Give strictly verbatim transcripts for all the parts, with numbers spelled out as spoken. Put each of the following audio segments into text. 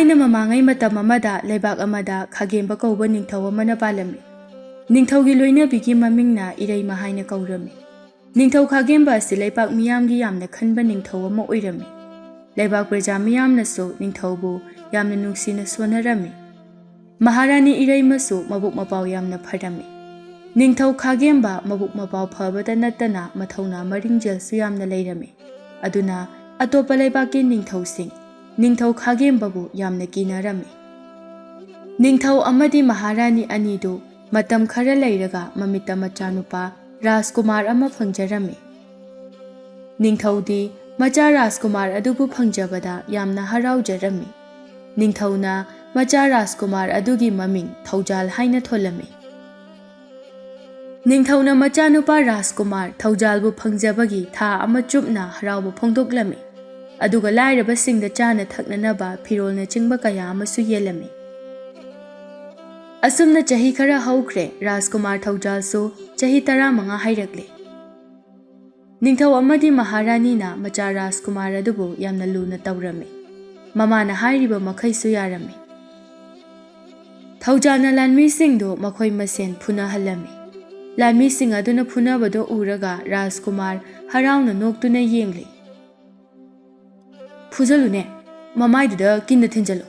ꯊꯥꯏꯅ ꯃꯃꯥꯡꯉꯩ ꯃꯇꯝ ꯑꯃꯗ ꯂꯩꯕꯥꯛ ꯑꯃꯗ ꯈꯥꯒꯦꯝꯕ ꯀꯧꯕ ꯅꯤꯡꯊꯧ ꯑꯃꯅ ꯄꯥꯜꯂꯝꯃꯤ꯫ ꯅꯤꯡꯊꯧꯒꯤ ꯂꯣꯏꯅꯕꯤꯒꯤ ꯃꯃꯤꯡꯅ ꯏꯔꯩꯃ ꯍꯥꯏꯅ ꯀꯧꯔꯝꯃꯤ꯫ ꯅꯤꯡꯊꯧ ꯈꯥꯒꯦꯝꯕ ꯑꯁꯤ ꯂꯩꯕꯥꯛ ꯃꯤꯌꯥꯝꯒꯤ ꯌꯥꯝꯅ ꯈꯟꯕ ꯅꯤꯡꯊꯧ ꯑꯃ ꯑꯣꯏꯔꯝꯃꯤ꯫ ꯂꯩꯕꯥꯛ ꯄ꯭ꯔꯖꯥ ꯃꯤꯌꯥꯝꯅꯁꯨ ꯅꯤꯡꯊꯧꯕꯨ ꯌꯥꯝꯅ ꯅꯨꯡꯁꯤꯅ ꯁꯣꯟꯅꯔꯝꯃꯤ꯫ ꯃꯍꯥꯔꯥꯅꯤ ꯏꯔꯩꯃꯁꯨ ꯃꯕꯨꯛ ꯃꯄꯥꯎ ꯌꯥꯝꯅ ꯐꯔꯝꯃꯤ꯫ ꯅꯤꯡꯊꯧ ꯈꯥꯒꯦꯝꯕ ꯃꯕꯨꯛ ꯃꯄꯥꯎ ꯐꯕꯇ ꯅꯠꯇꯅ ꯃꯊꯧꯅꯥ ꯃꯔꯤꯡꯖꯦꯜꯁꯨ ꯌꯥꯝꯅ ꯂꯩꯔꯝꯃꯤ꯫ ꯑꯗꯨꯅ ꯑꯇꯣꯞꯄ ꯂꯩꯕꯥꯛꯀꯤ ꯅꯤꯡꯊꯧꯁꯤꯡ ꯅꯤꯡꯊꯧ ꯈꯥꯒꯦꯝꯕꯕꯨ ꯌꯥꯝꯅ ꯀꯤꯅꯔꯝꯃꯤ꯫ ꯅꯤꯡꯊꯧ ꯑꯃꯗꯤ ꯃꯍꯥꯔꯥꯅꯤ ꯑꯅꯤꯗꯨ ꯃꯇꯝ ꯈꯔ ꯂꯩꯔꯒ ꯃꯃꯤꯠꯇ ꯃꯆꯥꯅꯨꯄꯥ ꯔꯥꯖꯀꯨꯃꯥꯔ ꯑꯃ ꯐꯪꯖꯔꯝꯃꯤ꯫ ꯅꯤꯡꯊꯧꯗꯤ ꯃꯆꯥ ꯔꯥꯖꯀꯨꯃꯥꯔ ꯑꯗꯨꯕꯨ ꯐꯪꯖꯕꯗ ꯌꯥꯝꯅ ꯍꯔꯥꯎꯖꯔꯝꯃꯤ꯫ ꯅꯤꯡꯊꯧꯅ ꯃꯆꯥ ꯔꯥꯖꯀꯨꯃꯥꯔ ꯑꯗꯨꯒꯤ ꯃꯃꯤꯡ ꯊꯧꯖꯥꯜ ꯍꯥꯏꯅ ꯊꯣꯜꯂꯝꯃꯤ꯫ ꯅꯤꯡꯊꯧꯅ ꯃꯆꯥꯅꯨꯄꯥ ꯔꯥꯖꯀꯨꯃꯥꯔ ꯊꯧꯖꯥꯜꯕꯨ ꯐꯪꯖꯕꯒꯤ ꯊꯥ ꯑꯃ ꯆꯨꯞꯅ ꯍꯔꯥꯎꯕ ꯐꯣꯡꯗꯣꯛꯂꯝꯃꯤ꯫ ꯑꯗꯨꯒ ꯂꯥꯏꯔꯕꯁꯤꯡꯗ ꯆꯥꯅ ꯊꯛꯅꯅꯕ ꯐꯤꯔꯣꯜꯅꯆꯤꯡꯕ ꯀꯌꯥ ꯑꯃꯁꯨ ꯌꯦꯜꯂꯝꯃꯤ꯫ ꯑꯁꯨꯝꯅ ꯆꯍꯤ ꯈꯔ ꯍꯧꯈ꯭ꯔꯦ꯫ ꯔꯥꯖꯀꯨꯃꯥꯔ ꯊꯧꯖꯥꯜꯁꯨ ꯆꯍꯤ ꯇꯔꯥꯃꯉꯥ ꯍꯥꯏꯔꯛꯂꯦ꯫ ꯅꯤꯡꯊꯧ ꯑꯃꯗꯤ ꯃꯍꯥꯔꯥꯅꯤꯅ ꯃꯆꯥ ꯔꯥꯖꯀꯨꯃꯥꯔ ꯑꯗꯨꯕꯨ ꯌꯥꯝꯅ ꯂꯨꯅ ꯇꯧꯔꯝꯃꯤ꯫ ꯃꯃꯥꯅ ꯍꯥꯏꯔꯤꯕ ꯃꯈꯩꯁꯨ ꯌꯥꯔꯝꯃꯤ꯫ ꯊꯧꯖꯥꯜꯅ ꯂꯥꯟꯃꯤꯁꯤꯡꯗꯨ ꯃꯈꯣꯏ ꯃꯁꯦꯟ ꯐꯨꯅꯍꯜꯂꯝꯃꯤ꯫ ꯂꯥꯟꯃꯤꯁꯤꯡ ꯑꯗꯨꯅ ꯐꯨꯅꯕꯗꯨ ꯎꯔꯒ ꯔꯥꯖꯀꯨꯃꯥꯔ ꯍꯔꯥꯎꯅ ꯅꯣꯛꯇꯨꯅ ꯌꯦꯡꯂꯤ꯫ "ꯐꯨꯖꯜꯂꯨꯅꯦ, ꯃꯃꯥꯏꯗꯨꯗ ꯀꯤꯟꯅ ꯊꯤꯟꯖꯜꯂꯨ꯫"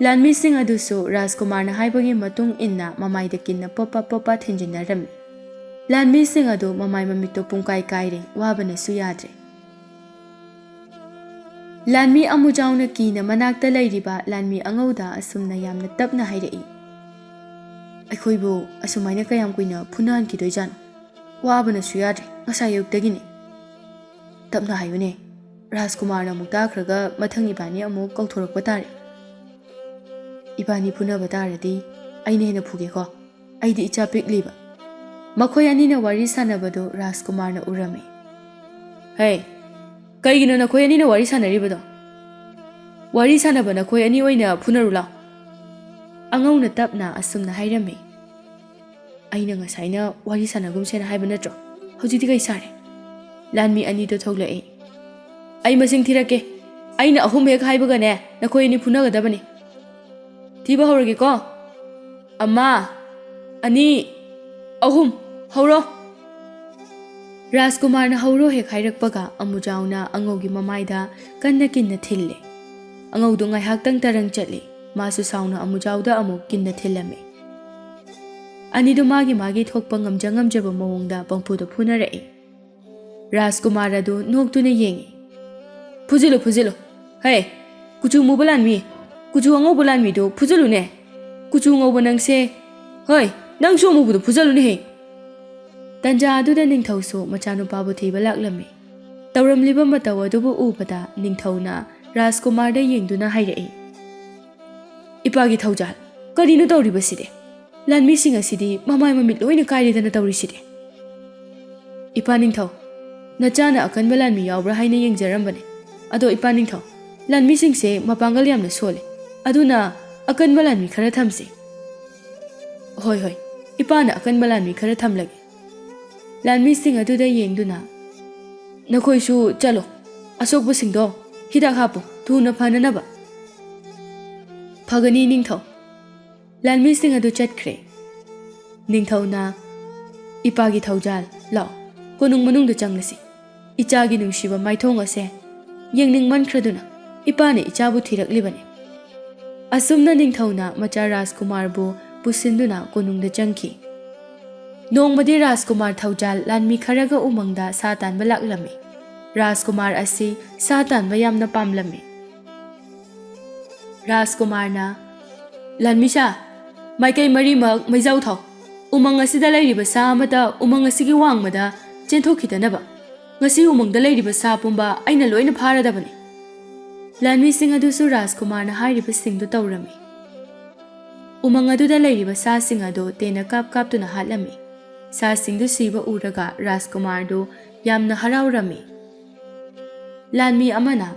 ꯂꯥꯟꯃꯤꯁꯤꯡ ꯑꯗꯨꯁꯨ ꯔꯥꯖꯀꯨꯃꯥꯔꯅ ꯍꯥꯏꯕꯒꯤ ꯃꯇꯨꯡ ꯏꯟꯅ ꯃꯃꯥꯏꯗ ꯀꯤꯟꯅ ꯄꯣꯞꯄ ꯄꯣꯞꯄ ꯊꯤꯟꯖꯤꯟꯅꯔꯝꯃꯤ꯫ ꯂꯥꯟꯃꯤꯁꯤꯡ ꯑꯗꯨ ꯃꯃꯥꯏ ꯃꯃꯤꯠꯇꯣ ꯄꯨꯡꯀꯥꯏ ꯀꯥꯏꯔꯦ, ꯋꯥꯕꯅꯁꯨ ꯌꯥꯗ꯭ꯔꯦ꯫ ꯂꯥꯟꯃꯤ ꯑꯃꯨꯖꯥꯎꯅ ꯀꯤꯅ ꯃꯅꯥꯛꯇ ꯂꯩꯔꯤꯕ ꯂꯥꯟꯃꯤ ꯑꯉꯧꯗ ꯑꯁꯨꯝꯅ ꯌꯥꯝꯅ ꯇꯞꯅ ꯍꯥꯏꯔꯛꯏ, "ꯑꯩꯈꯣꯏꯕꯨ ꯑꯁꯨꯃꯥꯏꯅ ꯀꯌꯥꯝ ꯀꯨꯏꯅ ꯐꯨꯅꯍꯟꯈꯤꯗꯣꯏꯖꯥꯠꯅꯣ? ꯋꯥꯕꯅꯁꯨ ꯌꯥꯗ꯭ꯔꯦ, ꯉꯁꯥꯏ ꯑꯌꯨꯛꯇꯒꯤꯅꯦ꯫" "ꯇꯞꯅ ꯍꯥꯏꯌꯨꯅꯦ, ꯔꯥꯖꯀꯨꯃꯥꯔꯅ ꯑꯃꯨꯛ ꯇꯥꯈ꯭ꯔꯒ ꯃꯊꯪ ꯏꯕꯥꯅꯤ ꯑꯃꯨꯛ ꯀꯧꯊꯣꯔꯛꯄ ꯇꯥꯔꯦ꯫ ꯏꯕꯥꯅꯤ ꯐꯨꯅꯕ ꯇꯥꯔꯗꯤ ꯑꯩꯅ ꯍꯦꯟꯅ ꯐꯨꯒꯦꯀꯣ, ꯑꯩꯗꯤ ꯏꯆꯥ ꯄꯤꯛꯂꯤꯕ꯫" ꯃꯈꯣꯏ ꯑꯅꯤꯅ ꯋꯥꯔꯤ ꯁꯥꯟꯅꯕꯗꯨ ꯔꯥꯖꯀꯨꯃꯥꯔꯅ ꯎꯔꯝꯃꯤ꯫ "ꯍꯦ, ꯀꯩꯒꯤꯅꯣ ꯅꯈꯣꯏ ꯑꯅꯤꯅ ꯋꯥꯔꯤ ꯁꯥꯟꯅꯔꯤꯕꯗꯣ? ꯋꯥꯔꯤ ꯁꯥꯟꯅꯕ ꯅꯈꯣꯏ ꯑꯅꯤ ꯑꯣꯏꯅ ꯐꯨꯅꯔꯨ ꯂꯥꯎ꯫" ꯑꯉꯧꯅ ꯇꯞꯅ ꯑꯁꯨꯝꯅ ꯍꯥꯏꯔꯝꯃꯤ꯫ "ꯑꯩꯅ ꯉꯁꯥꯏꯅ ꯋꯥꯔꯤ ꯁꯥꯟꯅꯒꯨꯝꯁꯦꯅ ꯍꯥꯏꯕ ꯅꯠꯇ꯭ꯔꯣ? ꯍꯧꯖꯤꯛꯇꯤ ꯀꯩ ꯁꯥꯔꯦ?" ꯂꯥꯟꯃꯤ ꯑꯅꯤꯗꯣ ꯊꯣꯛꯂꯛꯏ꯫ "ꯑꯩ ꯃꯁꯤꯡ ꯊꯤꯔꯛꯀꯦ, ꯑꯩꯅ ꯑꯍꯨꯝ ꯍꯦꯛ ꯍꯥꯏꯕꯒꯅꯦ, ꯅꯈꯣꯏ ꯑꯅꯤ ꯐꯨꯅꯒꯗꯕꯅꯤ꯫ ꯊꯤꯕ ꯍꯧꯔꯒꯦꯀꯣ꯫ ꯑꯃ, ꯑꯅꯤ, ꯑꯍꯨꯝ, ꯍꯧꯔꯣ꯫ ꯔꯥꯖꯀꯨꯃꯥꯔꯅ "ꯍꯧꯔꯣ" ꯍꯦꯛ ꯍꯥꯏꯔꯛꯄꯒ ꯑꯃꯨꯖꯥꯎꯅ ꯑꯉꯧꯒꯤ ꯃꯃꯥꯏꯗ ꯀꯟꯅ ꯀꯤꯟꯅ ꯊꯤꯜꯂꯦ꯫ ꯑꯉꯧꯗꯨ ꯉꯥꯏꯍꯥꯛꯇꯪ ꯇꯔꯪ ꯆꯠꯂꯤ꯫ ꯃꯥꯁꯨ ꯁꯥꯎꯅ ꯑꯃꯨꯖꯥꯎꯗ ꯑꯃꯨꯛ ꯀꯤꯟꯅ ꯊꯤꯜꯂꯝꯃꯤ꯫ ꯑꯅꯤꯗꯨ ꯃꯥꯒꯤ ꯃꯥꯒꯤ ꯊꯣꯛꯄ ꯉꯝꯖ ꯉꯝꯖꯕ ꯃꯑꯣꯡꯗ ꯄꯪꯐꯨꯗ ꯐꯨꯅꯔꯛꯏ꯫ ꯔꯥꯖꯀꯨꯃꯥꯔ ꯑꯗꯨ ꯅꯣꯛꯇꯨꯅ ꯌꯦꯡꯉꯤ꯫ "ꯐꯨꯖꯤꯜꯂꯨ, ꯐꯨꯖꯤꯜꯂꯨ꯫ ꯍꯦ, ꯀꯨꯆꯨ ꯃꯨꯕ ꯂꯥꯟꯃꯤ, ꯀꯨꯆꯨ ꯑꯉꯧꯕ ꯂꯥꯟꯃꯤꯗꯨ ꯐꯨꯖꯤꯜꯂꯨꯅꯦ꯫ ꯀꯨꯆꯨ ꯉꯧꯕ ꯅꯪꯁꯦ꯫ ꯍꯣꯏ, ꯅꯪꯁꯨ ꯑꯃꯨꯕꯗꯨ ꯐꯨꯖꯤꯜꯂꯨꯅꯦꯍꯦ!" ꯇꯟꯖꯥ ꯑꯗꯨꯗ ꯅꯤꯡꯊꯧꯁꯨ ꯃꯆꯥꯅꯨꯄꯥꯕꯨ ꯊꯤꯕ ꯂꯥꯛꯂꯝꯃꯤ꯫ ꯇꯧꯔꯝꯂꯤꯕ ꯃꯇꯧ ꯑꯗꯨꯕꯨ ꯎꯕꯗ ꯅꯤꯡꯊꯧꯅ ꯔꯥꯖꯀꯨꯃꯥꯔꯗ ꯌꯦꯡꯗꯨꯅ ꯍꯥꯏꯔꯛꯏ, "ꯏꯄꯥꯒꯤ ꯊꯧꯖꯥꯜ, ꯀꯔꯤꯅꯣ ꯇꯧꯔꯤꯕꯁꯤꯗꯤ? ꯂꯥꯟꯃꯤꯁꯤꯡ ꯑꯁꯤꯗꯤ ꯃꯃꯥꯏ ꯃꯃꯤꯠ ꯂꯣꯏꯅ ꯀꯥꯏꯔꯦꯗꯅ ꯇꯧꯔꯤꯁꯤꯗꯤ!" "ꯏꯄꯥ ꯅꯤꯡꯊꯧ, ꯅꯆꯥꯅ ꯑꯀꯟꯕ ꯂꯥꯟꯃꯤ ꯌꯥꯎꯕ꯭ꯔꯥ ꯍꯥꯏꯅ ꯌꯦꯡꯖꯔꯝꯕꯅꯦ꯫ ꯑꯗꯣ ꯏꯄꯥ ꯅꯤꯡꯊꯧ, ꯂꯥꯟꯃꯤꯁꯤꯡꯁꯦ ꯃꯄꯥꯡꯒꯜ ꯌꯥꯝꯅ ꯁꯣꯜꯂꯦ꯫ ꯑꯗꯨꯅ ꯑꯀꯟꯕ ꯂꯥꯟꯃꯤ ꯈꯔ ꯊꯝꯁꯤ꯫" "ꯍꯣꯏ, ꯍꯣꯏ, ꯏꯄꯥꯅ ꯑꯀꯟꯕ ꯂꯥꯟꯃꯤ ꯈꯔ ꯊꯝꯂꯒꯦ꯫" ꯂꯥꯟꯃꯤꯁꯤꯡ ꯑꯗꯨꯗ ꯌꯦꯡꯗꯨꯅ, "ꯅꯈꯣꯏꯁꯨ ꯆꯠꯂꯣ꯫ ꯑꯁꯣꯛꯄꯁꯤꯡꯗꯣ ꯍꯤꯗꯥꯛ ꯍꯥꯞꯄꯨ, ꯊꯨꯅ ꯐꯅꯅꯕ꯫" "ꯐꯒꯅꯤ ꯅꯤꯡꯊꯧ꯫" ꯂꯥꯟꯃꯤꯁꯤꯡ ꯑꯗꯨ ꯆꯠꯈ꯭ꯔꯦ꯫ ꯅꯤꯡꯊꯧꯅ, "ꯏꯄꯥꯒꯤ ꯊꯧꯖꯥꯜ, ꯂꯥꯛꯑꯣ, ꯀꯣꯅꯨꯡ ꯃꯅꯨꯡꯗ ꯆꯪꯂꯁꯤ꯫ ꯏꯆꯥꯒꯤ ꯅꯨꯡꯁꯤꯕ ꯃꯥꯏꯊꯣꯡ ꯑꯁꯦ ꯌꯦꯡꯅꯤꯡꯃꯟꯈ꯭ꯔꯗꯨꯅ ꯏꯄꯥꯅ ꯏꯆꯥꯕꯨ ꯊꯤꯔꯛꯂꯤꯕꯅꯤ꯫" ꯑꯁꯨꯝꯅ ꯅꯤꯡꯊꯧꯅ ꯃꯆꯥ ꯔꯥꯖꯀꯨꯃꯥꯔꯕꯨ ꯄꯨꯁꯤꯟꯗꯨꯅ ꯀꯣꯅꯨꯡꯗ ꯆꯪꯈꯤ꯫ ꯅꯣꯡꯃꯗꯤ ꯔꯥꯖꯀꯨꯃꯥꯔ ꯊꯧꯖꯥꯜ ꯂꯥꯟꯃꯤ ꯈꯔꯒ ꯎꯃꯪꯗ ꯁꯥ ꯇꯥꯟꯕ ꯂꯥꯛꯂꯝꯃꯤ꯫ ꯔꯥꯖꯀꯨꯃꯥꯔ ꯑꯁꯤ ꯁꯥ ꯇꯥꯟꯕ ꯌꯥꯝꯅ ꯄꯥꯝꯂꯝꯃꯤ꯫ ꯔꯥꯖꯀꯨꯃꯥꯔꯅ, "ꯂꯥꯟꯃꯤꯁꯥ, ꯃꯥꯏꯀꯩ ꯃꯔꯤꯃꯛ ꯃꯩꯖꯥꯎ ꯊꯥꯎ꯫ ꯎꯃꯪ ꯑꯁꯤꯗ ꯂꯩꯔꯤꯕ ꯁꯥ ꯑꯃꯠꯇ ꯎꯃꯪ ꯑꯁꯤꯒꯤ ꯋꯥꯡꯃꯗ ꯆꯦꯟꯊꯣꯛꯈꯤꯗꯅꯕ꯫ ꯉꯁꯤ ꯎꯃꯪꯗ ꯂꯩꯔꯤꯕ ꯁꯥ ꯄꯨꯝꯕ ꯑꯩꯅ ꯂꯣꯏꯅ ꯐꯥꯔꯗꯕꯅꯤ꯫" ꯂꯥꯟꯃꯤꯁꯤꯡ ꯑꯗꯨꯁꯨ ꯔꯥꯖꯀꯨꯃꯥꯔꯅ ꯍꯥꯏꯔꯤꯕꯁꯤꯡꯗꯨ ꯇꯧꯔꯝꯃꯤ꯫ ꯎꯃꯪ ꯑꯗꯨꯗ ꯂꯩꯔꯤꯕ ꯁꯥꯁꯤꯡ ꯑꯗꯨ ꯇꯦꯟꯅ ꯀꯥꯞ ꯀꯥꯞꯇꯨꯅ ꯍꯥꯠꯂꯝꯃꯤ꯫ ꯁꯥꯁꯤꯡꯗꯨ ꯁꯤꯕ ꯎꯔꯒ ꯔꯥꯖꯀꯨꯃꯥꯔꯗꯨ ꯌꯥꯝꯅ ꯍꯔꯥꯎꯔꯝꯃꯤ꯫ ꯂꯥꯟꯃꯤ ꯑꯃꯅ,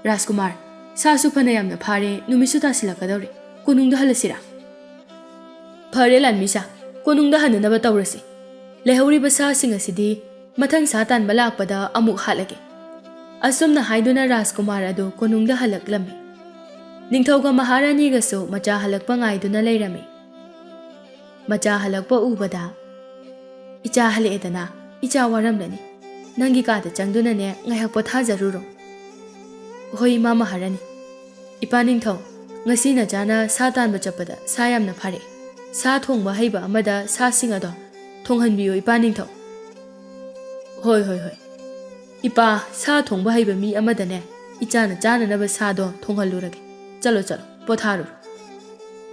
"ꯔꯥꯖꯀꯨꯃꯥꯔ, ꯁꯥꯁꯨ ꯐꯅ ꯌꯥꯝꯅ ꯐꯥꯔꯦ, ꯅꯨꯃꯤꯠꯁꯨ ꯇꯥꯁꯤꯜꯂꯛꯀꯗꯧꯔꯦ꯫ ꯀꯣꯅꯨꯡꯗ ꯍꯜꯂꯁꯤꯔꯥ?" "ꯐꯔꯦ ꯂꯥꯟꯃꯤꯁꯥ, ꯀꯣꯅꯨꯡꯗ ꯍꯟꯅꯅꯕ ꯇꯧꯔꯁꯤ꯫ ꯂꯩꯍꯧꯔꯤꯕ ꯁꯥꯁꯤꯡ ꯑꯁꯤꯗꯤ ꯃꯊꯪ ꯁꯥ ꯇꯥꯟꯕ ꯂꯥꯛꯄꯗ ꯑꯃꯨꯛ ꯍꯥꯠꯂꯒꯦ꯫" ꯑꯁꯨꯝꯅ ꯍꯥꯏꯗꯨꯅ ꯔꯥꯖꯀꯨꯃꯥꯔ ꯑꯗꯨ ꯀꯣꯅꯨꯡꯗ ꯍꯜꯂꯛꯂꯝꯃꯤ꯫ ꯅꯤꯡꯊꯧꯒ ꯃꯍꯥꯔꯥꯅꯤꯒꯁꯨ ꯃꯆꯥ ꯍꯜꯂꯛꯄ ꯉꯥꯏꯗꯨꯅ ꯂꯩꯔꯝꯃꯤ꯫ ꯃꯆꯥ ꯍꯜꯂꯛꯄ ꯎꯕꯗ, "ꯏꯆꯥ ꯍꯜꯂꯛꯑꯦꯗꯅ, ꯏꯆꯥ ꯋꯥꯔꯝꯂꯅꯤ꯫ ꯅꯪꯒꯤ ꯀꯥꯗ ꯆꯪꯗꯨꯅꯅꯦ ꯉꯥꯏꯍꯥꯛ ꯄꯣꯊꯥꯖꯔꯨꯔꯣ꯫" "ꯍꯣꯏ, ꯏꯃꯥ ꯃꯍꯥꯔꯥꯅꯤ꯫ ꯏꯄꯥ ꯅꯤꯡꯊꯧ, ꯉꯁꯤ ꯅꯆꯥꯅ ꯁꯥ ꯇꯥꯟꯕ ꯆꯠꯄꯗ ꯁꯥ ꯌꯥꯝꯅ ꯐꯥꯔꯛꯑꯦ꯫ ꯁꯥ ꯊꯣꯡꯕ ꯍꯩꯕ ꯑꯃꯗ ꯁꯥꯁꯤꯡ ꯑꯗꯣ ꯊꯣꯡꯍꯟꯕꯤꯌꯨ, ꯏꯄꯥ ꯅꯤꯡꯊꯧ꯫" "ꯍꯣꯏ, ꯍꯣꯏ, ꯍꯣꯏ꯫ ꯏꯄꯥ, ꯁꯥ ꯊꯣꯡꯕ ꯍꯩꯕ ꯃꯤ ꯑꯃꯗꯅꯦ ꯏꯆꯥꯅ ꯆꯥꯅꯅꯕ ꯁꯥꯗꯣ ꯊꯣꯡꯍꯜꯂꯨꯔꯒꯦ꯫ ꯆꯠꯂꯣ, ꯆꯠꯂꯣ, ꯄꯣꯊꯥꯔꯨꯔꯣ꯫"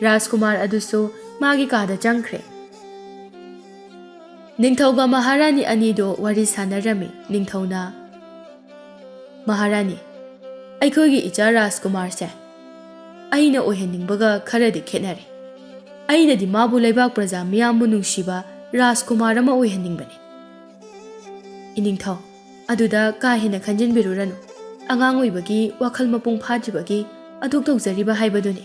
ꯔꯥꯖꯀꯨꯃꯥꯔ ꯑꯗꯨꯁꯨ ꯃꯥꯒꯤ ꯀꯥꯗ ꯆꯪꯈ꯭ꯔꯦ꯫ ꯅꯤꯡꯊꯧꯒ ꯃꯍꯥꯔꯥꯅꯤ ꯑꯅꯤꯗꯣ ꯋꯥꯔꯤ ꯁꯥꯟꯅꯔꯝꯃꯤ꯫ ꯅꯤꯡꯊꯧꯅ, "ꯃꯍꯥꯔꯥꯅꯤ, ꯑꯩꯈꯣꯏꯒꯤ ꯏꯆꯥ ꯔꯥꯖꯀꯨꯃꯥꯔꯁꯦ ꯑꯩꯅ ꯑꯣꯏꯍꯟꯅꯤꯡꯕꯒ ꯈꯔꯗꯤ ꯈꯦꯠꯅꯔꯦ꯫ ꯑꯩꯅꯗꯤ ꯃꯥꯕꯨ ꯂꯩꯕꯥꯛ ꯄ꯭ꯔꯖꯥ ꯃꯤꯌꯥꯝꯕꯨ ꯅꯨꯡꯁꯤꯕ ꯔꯥꯖꯀꯨꯃꯥꯔ ꯑꯃ ꯑꯣꯏꯍꯟꯅꯤꯡꯕꯅꯤ꯫" "ꯏꯅꯤꯡꯊꯧ, ꯑꯗꯨꯗ ꯀꯥ ꯍꯦꯟꯅ ꯈꯟꯖꯤꯟꯕꯤꯔꯨꯔꯅꯨ꯫ ꯑꯉꯥꯡ ꯑꯣꯏꯕꯒꯤ, ꯋꯥꯈꯜ ꯃꯄꯨꯡ ꯐꯥꯗ꯭ꯔꯤꯕꯒꯤ ꯑꯗꯨꯛ ꯇꯧꯖꯔꯤꯕ ꯍꯥꯏꯕꯗꯨꯅꯤ꯫"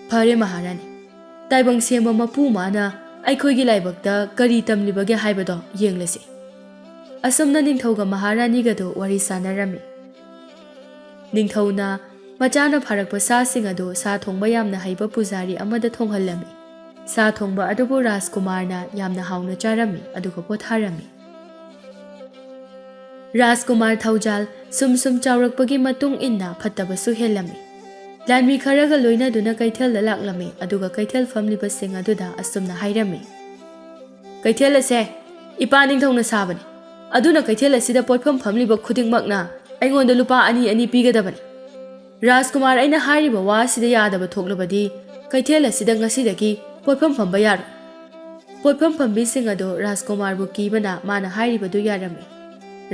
"ꯐꯔꯦ ꯃꯍꯥꯔꯥꯅꯤ, ꯇꯥꯏꯕꯪ ꯁꯦꯝꯕ ꯃꯄꯨ ꯃꯥꯅ ꯑꯩꯈꯣꯏꯒꯤ ꯂꯥꯏꯕꯛꯇ ꯀꯔꯤ ꯇꯝꯂꯤꯕꯒꯦ ꯍꯥꯏꯕꯗꯣ ꯌꯦꯡꯂꯁꯤ꯫" ꯑꯁꯨꯝꯅ ꯅꯤꯡꯊꯧꯒ ꯃꯍꯥꯔꯥꯅꯤꯒꯗꯨ ꯋꯥꯔꯤ ꯁꯥꯟꯅꯔꯝꯃꯤ꯫ ꯅꯤꯡꯊꯧꯅ ꯃꯆꯥꯅ ꯐꯥꯔꯛꯄ ꯁꯥꯁꯤꯡ ꯑꯗꯨ ꯁꯥ ꯊꯣꯡꯕ ꯌꯥꯝꯅ ꯍꯩꯕ ꯄꯨꯖꯥꯔꯤ ꯑꯃꯗ ꯊꯣꯡꯍꯜꯂꯝꯃꯤ꯫ ꯁꯥ ꯊꯣꯡꯕ ꯑꯗꯨꯕꯨ ꯔꯥꯖꯀꯨꯃꯥꯔꯅ ꯌꯥꯝꯅ ꯍꯥꯎꯅ ꯆꯥꯔꯝꯃꯤ, ꯑꯗꯨꯒ ꯄꯣꯊꯥꯔꯝꯃꯤ꯫ ꯔꯥꯖꯀꯨꯃꯥꯔ ꯊꯧꯖꯥꯜ ꯁꯨꯝ ꯁꯨꯝ ꯆꯥꯎꯔꯛꯄꯒꯤ ꯃꯇꯨꯡ ꯏꯟꯅ ꯐꯠꯇꯕꯁꯨ ꯍꯦꯜꯂꯝꯃꯤ꯫ ꯂꯥꯟꯃꯤ ꯈꯔꯒ ꯂꯣꯏꯅꯗꯨꯅ ꯀꯩꯊꯦꯜꯗ ꯂꯥꯛꯂꯝꯃꯤ, ꯑꯗꯨꯒ ꯀꯩꯊꯦꯜ ꯐꯝꯂꯤꯕꯁꯤꯡ ꯑꯗꯨꯗ ꯑꯁꯨꯝꯅ ꯍꯥꯏꯔꯝꯃꯤ, "ꯀꯩꯊꯦꯜ ꯑꯁꯦ ꯏꯄꯥ ꯅꯤꯡꯊꯧꯅ ꯁꯥꯕꯅꯤ, ꯑꯗꯨꯅ ꯀꯩꯊꯦꯜ ꯑꯁꯤꯗ ꯄꯣꯠꯐꯝ ꯐꯝꯂꯤꯕ ꯈꯨꯗꯤꯡꯃꯛꯅ ꯑꯩꯉꯣꯟꯗ ꯂꯨꯄꯥ ꯑꯅꯤ ꯑꯅꯤ ꯄꯤꯒꯗꯕꯅꯤ꯫ ꯔꯥꯖꯀꯨꯃꯥꯔ, ꯑꯩꯅ ꯍꯥꯏꯔꯤꯕ ꯋꯥ ꯑꯁꯤꯗ ꯌꯥꯗꯕ ꯊꯣꯛꯂꯕꯗꯤ ꯀꯩꯊꯦꯜ ꯑꯁꯤꯗ ꯉꯁꯤꯗꯒꯤ ꯄꯣꯠꯐꯝ ꯐꯝꯕ ꯌꯥꯔꯣꯏ꯫" ꯄꯣꯠꯐꯝ ꯐꯝꯕꯤꯁꯤꯡ ꯑꯗꯨ ꯔꯥꯖꯀꯨꯃꯥꯔꯕꯨ ꯀꯤꯕꯅ ꯃꯥꯅ ꯍꯥꯏꯔꯤꯕꯗꯨ ꯌꯥꯔꯝꯃꯤ꯫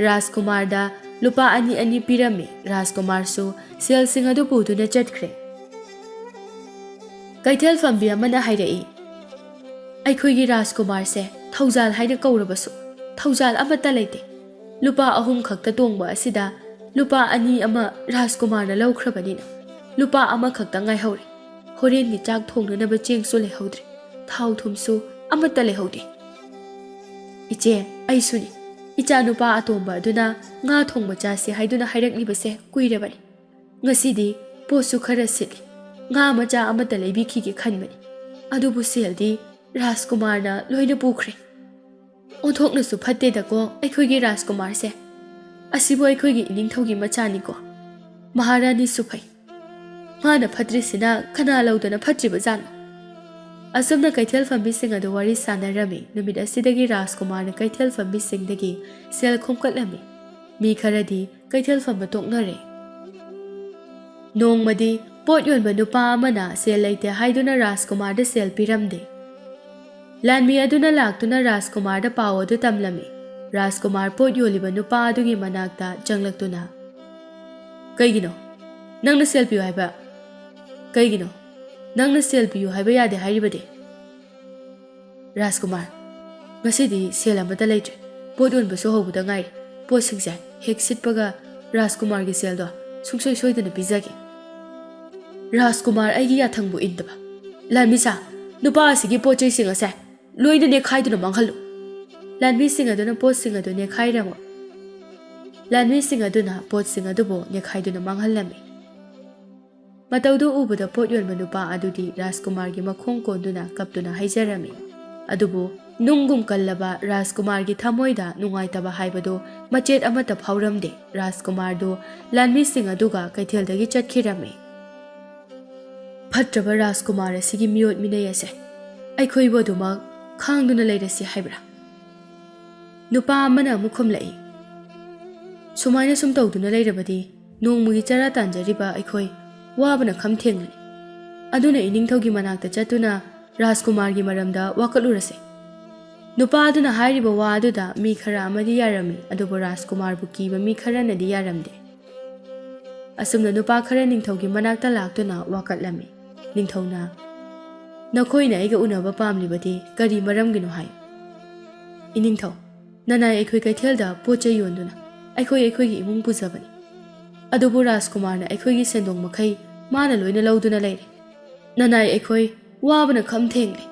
ꯔꯥꯖꯀꯨꯃꯥꯔꯗ ꯂꯨꯄꯥ ꯑꯅꯤ ꯑꯅꯤ ꯄꯤꯔꯝꯃꯤ꯫ ꯔꯥꯖꯀꯨꯃꯥꯔꯁꯨ ꯁꯦꯜꯁꯤꯡ ꯑꯗꯨ ꯄꯨꯗꯨꯅ ꯆꯠꯈ꯭ꯔꯦ꯫ ꯀꯩꯊꯦꯜ ꯐꯝꯕꯤ ꯑꯃꯅ ꯍꯥꯏꯔꯛꯏ, "ꯑꯩꯈꯣꯏꯒꯤ ꯔꯥꯖꯀꯨꯃꯥꯔꯁꯦ ꯊꯧꯖꯥꯜ ꯍꯥꯏꯅ ꯀꯧꯔꯕꯁꯨ ꯊꯧꯖꯥꯜ ꯑꯃꯠꯇ ꯂꯩꯇꯦ꯫ ꯂꯨꯄꯥ ꯑꯍꯨꯝ ꯈꯛꯇ ꯇꯣꯡꯕ ꯑꯁꯤꯗ ꯂꯨꯄꯥ ꯑꯅꯤ ꯑꯃ ꯔꯥꯖꯀꯨꯃꯥꯔꯅ ꯂꯧꯈ꯭ꯔꯕꯅꯤꯅ ꯂꯨꯄꯥ ꯑꯃꯈꯛꯇ ꯉꯥꯏꯍꯧꯔꯦ꯫ ꯍꯣꯔꯦꯟꯒꯤ ꯆꯥꯛ ꯊꯣꯡꯅꯅꯕ ꯆꯦꯡꯁꯨ ꯂꯩꯍꯧꯗ꯭ꯔꯦ, ꯊꯥꯎ ꯊꯨꯝꯁꯨ ꯑꯃꯠꯇ ꯂꯩꯍꯧꯗꯦ꯫" "ꯏꯆꯦ, ꯑꯩꯁꯨꯅꯤ꯫ "ꯏꯆꯥꯅꯨꯄꯥ ꯑꯇꯣꯝꯕ ꯑꯗꯨꯅ ꯉꯥ ꯊꯣꯡꯕ ꯆꯥꯁꯤ ꯍꯥꯏꯗꯨꯅ ꯍꯥꯏꯔꯛꯂꯤꯕꯁꯦ ꯀꯨꯏꯔꯕꯅꯤ꯫ ꯉꯁꯤꯗꯤ ꯄꯣꯠꯁꯨ ꯈꯔ ꯁꯤꯠꯂꯤ꯫ ꯉꯥ ꯃꯆꯥ ꯑꯃꯠꯇ ꯂꯩꯕꯤꯈꯤꯒꯦ ꯈꯟꯕꯅꯤ꯫ ꯑꯗꯨꯕꯨ ꯁꯦꯜꯗꯤ ꯔꯥꯖꯀꯨꯃꯥꯔꯅ ꯂꯣꯏꯅ ꯄꯨꯈ꯭ꯔꯦ꯫ ꯑꯣꯟꯊꯣꯛꯅꯁꯨ ꯐꯠꯇꯦꯗꯀꯣ ꯑꯩꯈꯣꯏꯒꯤ ꯔꯥꯖꯀꯨꯃꯥꯔꯁꯦ꯫ ꯑꯁꯤꯕꯨ ꯑꯩꯈꯣꯏꯒꯤ ꯏꯅꯤꯡꯊꯧꯒꯤ ꯃꯆꯥꯅꯤꯀꯣ꯫ ꯃꯍꯥꯔꯥꯅꯤꯁꯨ ꯐꯩ꯫ ꯃꯥꯅ ꯐꯠꯇ꯭ꯔꯤꯁꯤꯅ ꯀꯅꯥ ꯂꯧꯗꯅ ꯐꯠꯇ꯭ꯔꯤꯕꯖꯥꯠꯅꯣ?" ꯑꯁꯨꯝꯅ ꯀꯩꯊꯦꯜ ꯐꯝꯕꯤꯁꯤꯡ ꯑꯗꯨ ꯋꯥꯔꯤ ꯁꯥꯟꯅꯔꯝꯃꯤ꯫ ꯅꯨꯃꯤꯠ ꯑꯁꯤꯗꯒꯤ ꯔꯥꯖꯀꯨꯃꯥꯔꯅ ꯀꯩꯊꯦꯜ ꯐꯝꯕꯤꯁꯤꯡꯗꯒꯤ ꯁꯦꯜ ꯈꯣꯝꯀꯠꯂꯝꯃꯤ꯫ ꯃꯤ ꯈꯔꯗꯤ ꯀꯩꯊꯦꯜ ꯐꯝꯕ ꯇꯣꯛꯅꯔꯦ꯫ ꯅꯣꯡꯃꯗꯤ ꯄꯣꯠ ꯌꯣꯟꯕ ꯅꯨꯄꯥ ꯑꯃꯅ ꯁꯦꯜ ꯂꯩꯇꯦ ꯍꯥꯏꯗꯨꯅ ꯔꯥꯖꯀꯨꯃꯥꯔꯗ ꯁꯦꯜ ꯄꯤꯔꯝꯗꯦ꯫ ꯂꯥꯟꯃꯤ ꯑꯗꯨꯅ ꯂꯥꯛꯇꯨꯅ ꯔꯥꯖꯀꯨꯃꯥꯔꯗ ꯄꯥꯎ ꯑꯗꯨ ꯇꯝꯂꯝꯃꯤ꯫ ꯔꯥꯖꯀꯨꯃꯥꯔ ꯄꯣꯠ ꯌꯣꯜꯂꯤꯕ ꯅꯨꯄꯥ ꯑꯗꯨꯒꯤ ꯃꯅꯥꯛꯇ ꯆꯪꯂꯛꯇꯨꯅ, "ꯀꯩꯒꯤꯅꯣ? ꯅꯪꯅ ꯁꯦꯜ ꯄꯤꯌꯨ ꯍꯥꯏꯕ? ꯀꯩꯒꯤꯅꯣ? ꯅꯪꯅ ꯁꯦꯜ ꯄꯤꯌꯨ ꯍꯥꯏꯕ ꯌꯥꯗꯦ ꯍꯥꯏꯔꯤꯕꯗꯤ?" "ꯔꯥꯖꯀꯨꯃꯥꯔ, ꯉꯁꯤꯗꯤ ꯁꯦꯜ ꯑꯃꯠꯇ ꯂꯩꯇ꯭ꯔꯦ꯫ ꯄꯣꯠ ꯌꯣꯟꯕꯁꯨ ꯍꯧꯕꯗ ꯉꯥꯏꯔꯤ꯫ ꯄꯣꯠꯁꯤꯡꯁꯦ ꯍꯦꯛ ꯁꯤꯠꯄꯒ ꯔꯥꯖꯀꯨꯃꯥꯔꯒꯤ ꯁꯦꯜꯗꯣ ꯁꯨꯡꯁꯣꯏ ꯁꯣꯏꯗꯅ ꯄꯤꯖꯒꯦ꯫" "ꯔꯥꯖꯀꯨꯃꯥꯔ ꯑꯩꯒꯤ ꯌꯥꯊꯪꯕꯨ ꯏꯟꯗꯕ꯫ ꯂꯥꯟꯃꯤꯁꯥ, ꯅꯨꯄꯥ ꯑꯁꯤꯒꯤ ꯄꯣꯠ ꯆꯩꯁꯤꯡ ꯑꯁꯦ ꯂꯣꯏꯅ ꯅꯦꯛꯈꯥꯏꯗꯨꯅ ꯃꯥꯡꯍꯜꯂꯨ꯫" ꯂꯥꯟꯃꯤꯁꯤꯡ ꯑꯗꯨꯅ ꯄꯣꯠꯁꯤꯡ ꯑꯗꯨ ꯅꯦꯛꯈꯥꯏꯔꯝꯃꯤ꯫ ꯂꯥꯟꯃꯤꯁꯤꯡ ꯑꯗꯨꯅ ꯄꯣꯠꯁꯤꯡ ꯑꯗꯨꯕꯨ ꯅꯦꯛꯈꯥꯏꯗꯨꯅ ꯃꯥꯡꯍꯜꯂꯝꯃꯤ꯫ ꯃꯇꯧꯗꯨ ꯎꯕꯗ ꯄꯣꯠ ꯌꯣꯟꯕ ꯅꯨꯄꯥ ꯑꯗꯨꯗꯤ ꯔꯥꯖꯀꯨꯃꯥꯔꯒꯤ ꯃꯈꯣꯡ ꯀꯣꯟꯗꯨꯅ ꯀꯞꯇꯨꯅ ꯍꯥꯏꯖꯔꯝꯃꯤ꯫ ꯑꯗꯨꯕꯨ ꯅꯨꯡꯒꯨꯝ ꯀꯜꯂꯕ ꯔꯥꯖꯀꯨꯃꯥꯔꯒꯤ ꯊꯃꯣꯏꯗ ꯅꯨꯡꯉꯥꯏꯇꯕ ꯍꯥꯏꯕꯗꯨ ꯃꯆꯦꯠ ꯑꯃꯠꯇ ꯐꯥꯎꯔꯝꯗꯦ꯫ ꯔꯥꯖꯀꯨꯃꯥꯔꯗꯨ ꯂꯥꯟꯃꯤꯁꯤꯡ ꯑꯗꯨꯒ ꯀꯩꯊꯦꯜꯗꯒꯤ ꯆꯠꯈꯤꯔꯝꯃꯤ꯫ "ꯐꯠꯇ꯭ꯔꯕ ꯔꯥꯖꯀꯨꯃꯥꯔ ꯑꯁꯤꯒꯤ ꯃꯤꯑꯣꯠ ꯃꯤꯅꯩ ꯑꯁꯦ ꯑꯩꯈꯣꯏꯕꯨ ꯑꯗꯨꯃꯛ ꯈꯥꯡꯗꯨꯅ ꯂꯩꯔꯁꯤ ꯍꯥꯏꯕ꯭ꯔꯥ?" ꯅꯨꯄꯥ ꯑꯃꯅ ꯑꯃꯨꯛ ꯈꯨꯝꯂꯛꯏ, "ꯁꯨꯃꯥꯏꯅ ꯁꯨꯝ ꯇꯧꯗꯨꯅ ꯂꯩꯔꯕꯗꯤ ꯅꯣꯡꯃꯒꯤ ꯆꯔꯥ ꯇꯥꯟꯖꯔꯤꯕ ꯑꯩꯈꯣꯏ ꯋꯥꯕꯅ ꯈꯝ ꯊꯦꯡꯂꯅꯤ꯫ ꯑꯗꯨꯅ ꯏꯅꯤꯡꯊꯧꯒꯤ ꯃꯅꯥꯛꯇ ꯆꯠꯇꯨꯅ ꯔꯥꯖꯀꯨꯃꯥꯔꯒꯤ ꯃꯔꯝꯗ ꯋꯥꯀꯠꯂꯨꯔꯁꯦ꯫" ꯅꯨꯄꯥ ꯑꯗꯨꯅ ꯍꯥꯏꯔꯤꯕ ꯋꯥ ꯑꯗꯨꯗ ꯃꯤ ꯈꯔ ꯑꯃꯗꯤ ꯌꯥꯔꯝꯃꯤ, ꯑꯗꯨꯕꯨ ꯔꯥꯖꯀꯨꯃꯥꯔꯕꯨ ꯀꯤꯕ ꯃꯤ ꯈꯔꯅꯗꯤ ꯌꯥꯔꯝꯗꯦ꯫ ꯑꯁꯨꯝꯅ ꯅꯨꯄꯥ ꯈꯔ ꯅꯤꯡꯊꯧꯒꯤ ꯃꯅꯥꯛꯇ ꯂꯥꯛꯇꯨꯅ ꯋꯥꯀꯠꯂꯝꯃꯤ꯫ ꯅꯤꯡꯊꯧꯅ, "ꯅꯈꯣꯏꯅ ꯑꯩꯒ ꯎꯅꯕ ꯄꯥꯝꯂꯤꯕꯗꯤ ꯀꯔꯤ ꯃꯔꯝꯒꯤꯅꯣ ꯍꯥꯏꯌꯨ꯫" "ꯏꯅꯤꯡꯊꯧ, ꯅꯅꯥꯏ ꯑꯩꯈꯣꯏ ꯀꯩꯊꯦꯜꯗ ꯄꯣꯠ ꯆꯩ ꯌꯣꯟꯗꯨꯅ ꯑꯩꯈꯣꯏ ꯑꯩꯈꯣꯏꯒꯤ ꯏꯃꯨꯡ ꯄꯨꯖꯕꯅꯤ꯫ ꯑꯗꯨꯕꯨ ꯔꯥꯖꯀꯨꯃꯥꯔꯅ ꯑꯩꯈꯣꯏꯒꯤ ꯁꯦꯟꯗꯣꯡ ꯃꯈꯩ ꯃꯥꯅ ꯂꯣꯏꯅ ꯂꯧꯗꯨꯅ ꯂꯩꯔꯦ꯫ ꯅꯅꯥꯏ ꯑꯩꯈꯣꯏ ꯋꯥꯕꯅ ꯈꯝ ꯊꯦꯡꯂꯦ꯫"